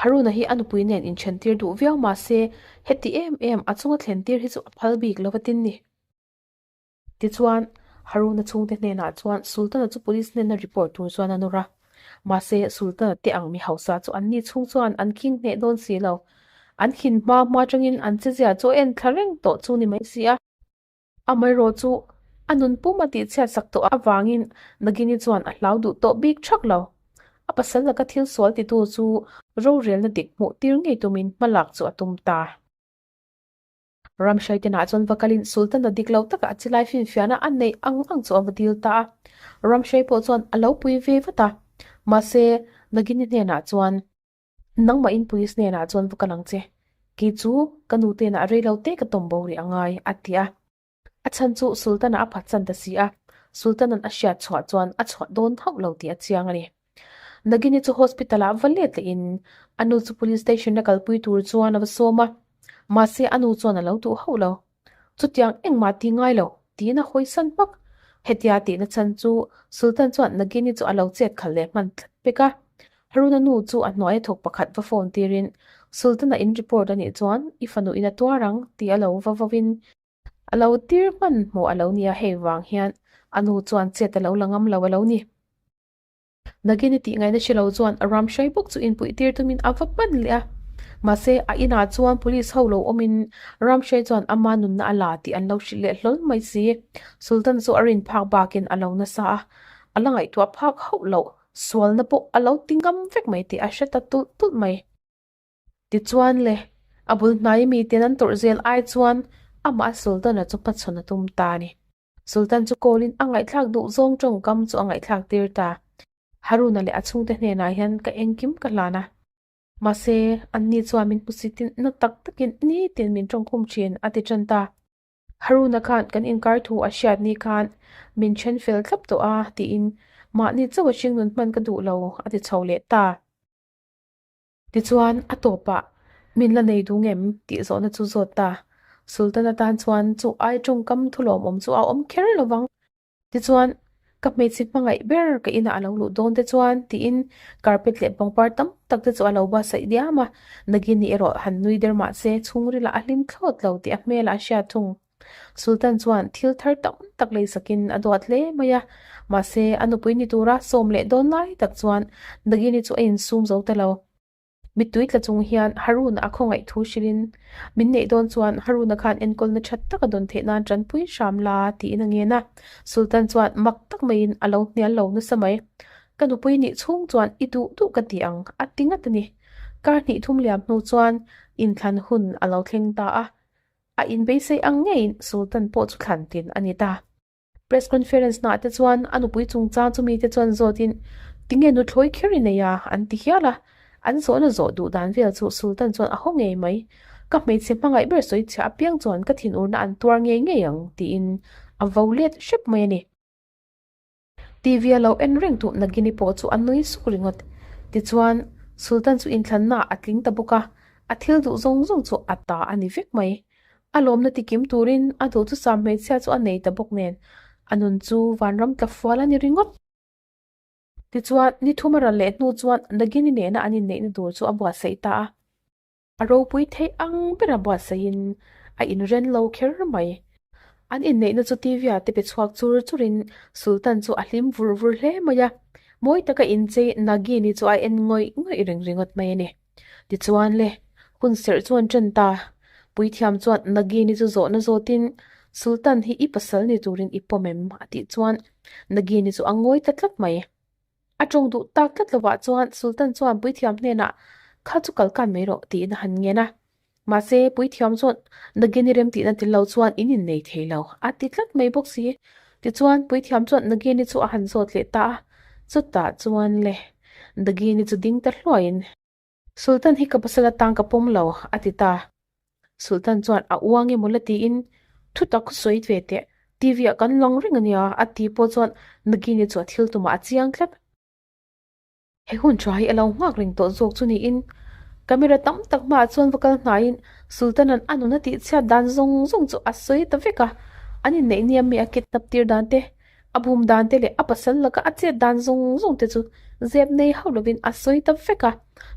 Haruna hi a nupui nen inthentir duh viau mahse heti em em a chunga thlentir hi chu a phal bik lo a tin ni. Tichuan, Haruna chhungte hnenah chuan Sultana chu police hnena report tur chuan a nawr a. Mahse, Sultana te ang mi hausa chu anni chhung chuan an khing hneh dawn si lo. An khin hma hma atangin an chezia chu a en thla reng tawh chu ni mai si a. Amaherawh chu a nun pum a tihchhiat sak tawh avangin Nagini chuan a hlau duh tawh bik thak lo. A pasal laka thil sual titu chu rorelna dik hmuh tir ngei tumin hmalak chu a tum ta. Ramhraitenah chuan va kalin Sultan-a dik lo takah a chilai finfiahna a neih ang ang chu a va dil ta a. Ramhrai pawh chuan a lo pui ve vat a. Mahse, Nagini hnenah chuan, Nangmahin police hnenah chuan va kal ang che. Kei chu ka nu tenah rei lo te ka tawm bo rih a ngai, a ti a. A chhan chu Sultan-a a phatsan ta si a, Sultan-a'n a hriat chhuah chuan a chhuah dawn hauh lo tih a chiang a ni. Nagini chu hospital-ah va let lehin a nu chu police station-a kalpui tur chuan a va sawm a, mahse a nu chuan a lo duh hauh lo. Chutiang engmah ti ngai lo, tiin a hawisan hmak. Hetia tihna chhan chu Sultan chuan Nagini chu a lo chet khalh leh hman tlat pek a. Haruna nu chu a hnuaia thawk pakhat va phone tirin, Sultan-a in report a nih chuan i fanu in a tuar ang tih a lo va vawin A lo tir hman hmuh a lo nia hei vang hian a nu chuan chet a lo la ngam lo a lo ni. Nagini tih ngaihna hre lo chuan a ram hrai bawk chu inpuih tir tumin a va pan leh a. Mahse, a inah chuan police ho lo awmin ram hrai chuan ama nunna a la tih an lo hrilh leh hlawl mai si. Sultan chu a rin phak bakin a lo nasa a, a la ngaihtuah phak hauh loh sualna pawh a lo ti ngam vek mai tih a hre ta tulh tulh mai. Tichuan le, a bul hnai miten an tawrh zel ai chuan amah Sultan-a chu hmachhawn a tum ta a ni. Sultan chu call-in a ngaihthlak duh zawng tawngkam chu a ngaihthlak tir ta. Haruna leh a chhungte hnenah hian ka engkim ka hlan a. Mahse, anni chuan min hmusitin na tak takin nitin min tawngkhum thin, a ti tan ta. Haruna khan kan inkar thu a hriat ni khan min then fel thlap tawh a, tiin mahni chauh a hringnun hman ka duh lo, a ti chho leh ta. Tichuan, a tawpah, Min la nei duh ngem? tih zawhna chu zawt ta. Sultan atan chuan chu ai tawngkam thulawmawm chu a awm kher lo vang. Tichuan, ka hmeichhe hmangaih ber ka inah a lo luh dawn te chuan tiin carpet leh pangpar tam tak te chu a lo buatsaih diam a, Nagini erawh han nui der mah se chhungril ah a hlim thlawt lo tih a hmelah a hriat thung. Sultan chuan thil thar tam tak leisakin a duat hle mai a, mahse a nupui ni tura sawm leh dawn lai tak chuan Nagini chu a insum zo ta lo. Mittui tla chung hian Haruna a khawngaih thu hrilhin, Min neih dawn chuan Haruna khan enkawlna that tak a dawn theih nan tanpui hram la, tiin a ngen a. Sultan chuan mak tak maiin a lo hnial lo nasa mai. Ka nupui nih chhung chuan i duh duh ka ti ang, a ti ngat a ni. Kar hnih thum liam hnu chuan inthlan hun a lo thleng ta a. A inbeisei ang ngeiin Sultan pawh chu thlan tin a ni ta. Press conference nah te chuan a nupui chungchang chu mite chuan zawtin tinge nuthlawi kher i nei a an ti hial a, an zawhna zawh duh dan vel chu Sultan chuan a haw ngei mai. Ka hmeichhe hmangaih ber sawi chhiah apiang chuan ka thinurna an tuar ngei ngei ang tiin a vo let hrep mai a ni. TV a lo en reng duh Nagini pawh chu a nui suk ringawt. Tichuan Sultan chu inthlanna ah a tling ta bawk a, a thil duh zawng zawng chu a ta a ni vek mai. A lawmna tikim turin a duh chu sam hmeichhia chu a nei ta bawk nen, a nun chu vanram tla fual a ni ringawt. Tichuan, ni thum a ral leh hnu chuan Nagini nena an inneihna tur chu a buatsaih ta a. A ropui theih ang bera buatsaihin a inren lo kher mai. An inneihna chu TV ah te pe chhuak chur churin Sultan chu a hlim vur vur hle mai a. Mawi taka inchei Nagini chu a en ngawih ngawih reng ringawt mai a ni. Tichuan le, hun serh chuan ṭan ta. Puithiam chuan Nagini chu zawhna zawtin, Sultan hi i pasal ni turin i pawm em? a tih chuan Nagini chu a ngawi ta tlat mai. A ṭawng duh tak tlat lovah chuan Sultan chuan puithiam hnenah, Kha chu kal kan mai rawh, tiin a han ngen a. Mahse, puithiam chuan Nagini remtihna tel lo chuan in innei thei lo, a ti tlat mai bawk si. Tichuan, puithiam chuan Nagini chu a han zawt leh ta a, chutah chuan le, Nagini chu ding ta hluaiin, Sultan hi ka pasal atang ka pawm lo, a ti ta. Sultan chuan a uang emaw la tiin, Thu tak sawi ve teh, TV ah kan lang reng ania, a ti pawh chuan Nagini chu a thil tumah a chiang tlat. He hun tha hi a lo nghak reng tawh zawk chu niin camera tam tak hmaah chuan va kal hnaiin Sultan-a'n a nuna tih chhiat dan zawng zawng chu a sawi ta vek a, an inneih nia mi a kidnap tir dan te, a bum dan te leh a pasal laka a chet dan zawng zawng te chu zep nei hauh lovin a sawi ta vek a,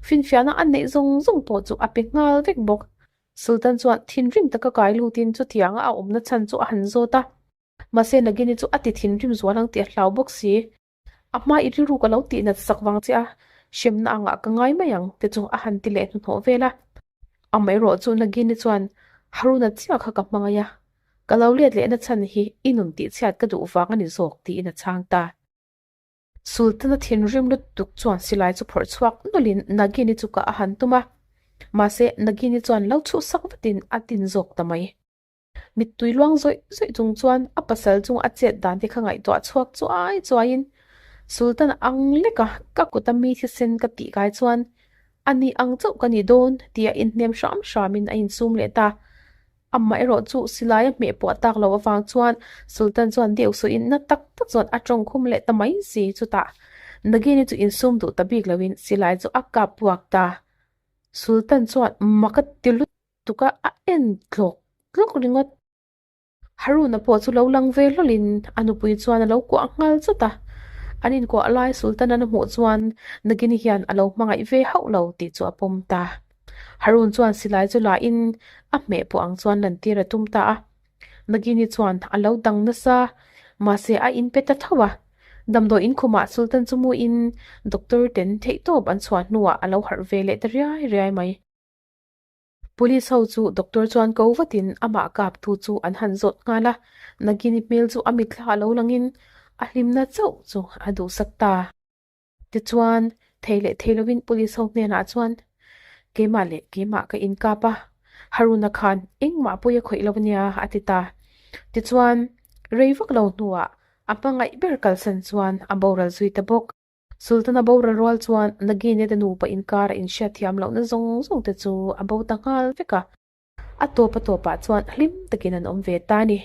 finfiahna a neih zawng zawng pawh chu a pe nghal vek bawk. Sultan chuan thinrim taka kai lutin chutianga a awmna chhan chu a han zawt a, mahse Nagini chu a ti thinrim zual ang tih a hlau bawk si. A hma i rilru ka lo tih nat sak vang che a, hremna angah ka ngai mai ang te chu a han ti leh hnuhnawh vel a. Amaherawh chu Nagini chuan Haruna chiah kha ka hmangaih a, ka lo let lehna chhan hi i nun tih chhiat ka duh vang a ni zawk tiin a chhang ta. Sultana thinrim lutuk chuan silai chu phawrh chhuak nawlhin Nagini chu ka a han tum a, mahse Nagini chuan lo chhuhsak vatin a tin zawk ta mai. Mittui luang zawih zawih chung chuan a pasal chung a chet dan te kha ngaihtuah chhuak chuai chuaiin Sultan ang leka ka kuta mi thisen ka tih kai chuan a ni ang chauh ka ni dawn tia inhnem hram hramin a insum leh ta. Amah erawh chu silai a hmeh pawh tak loh avang chuan Sultan chuan deuh suhin na tak tak chuan a tawng khum leh ta mai si. Chutah Nagini chu insum duh ta bik loin silai chu a kap puak ta. Sultan chuan mak a ti lut. Tuka a en tlawk tlawk ringawt. Haruna pawh chu lo lang ve hlawlin a nupui chuan a lo kuah nghal chawt a. An inkuah lai Sultan an hmuh chuan Nagini hian a lo hmangaih ve hauh lo tih chu a pawm ta. Harun chuan silai chu lahin a hmeh pawh ang chuan lantir a tum ta a. Nagini chuan a lo dang nasa, mahse a inpe ta tho a. Damdawi inkhumah Sultan chu muin doctor ten theihtawp an chhuah hnuah a lo harh ve leh ta riai riai mai. Police ho chu doctor chuan ko vatin amah kaptu chu an han zawt nghal a, Nagini hmel chu a mitthla a lo langin a hlimna chauh chu a duhsak ta. Tichuan, thei leh thei lovin police ho hnenah chuan, Keimah leh keimah ka inkap a, Haruna khan engmah pawi a khawih lo ania a ti ta. Tichuan, rei vak lo hnuah a hmangaih ber kalsan chuan a boral zui ta bawk. Sultana boral rual chuan Nagini te nupa inkar a inhriat thiam lohna zawng zawng te chu a bo ta nghal vek a. A tawp a tawpah chuan hlim takin an awm ve ta a ni.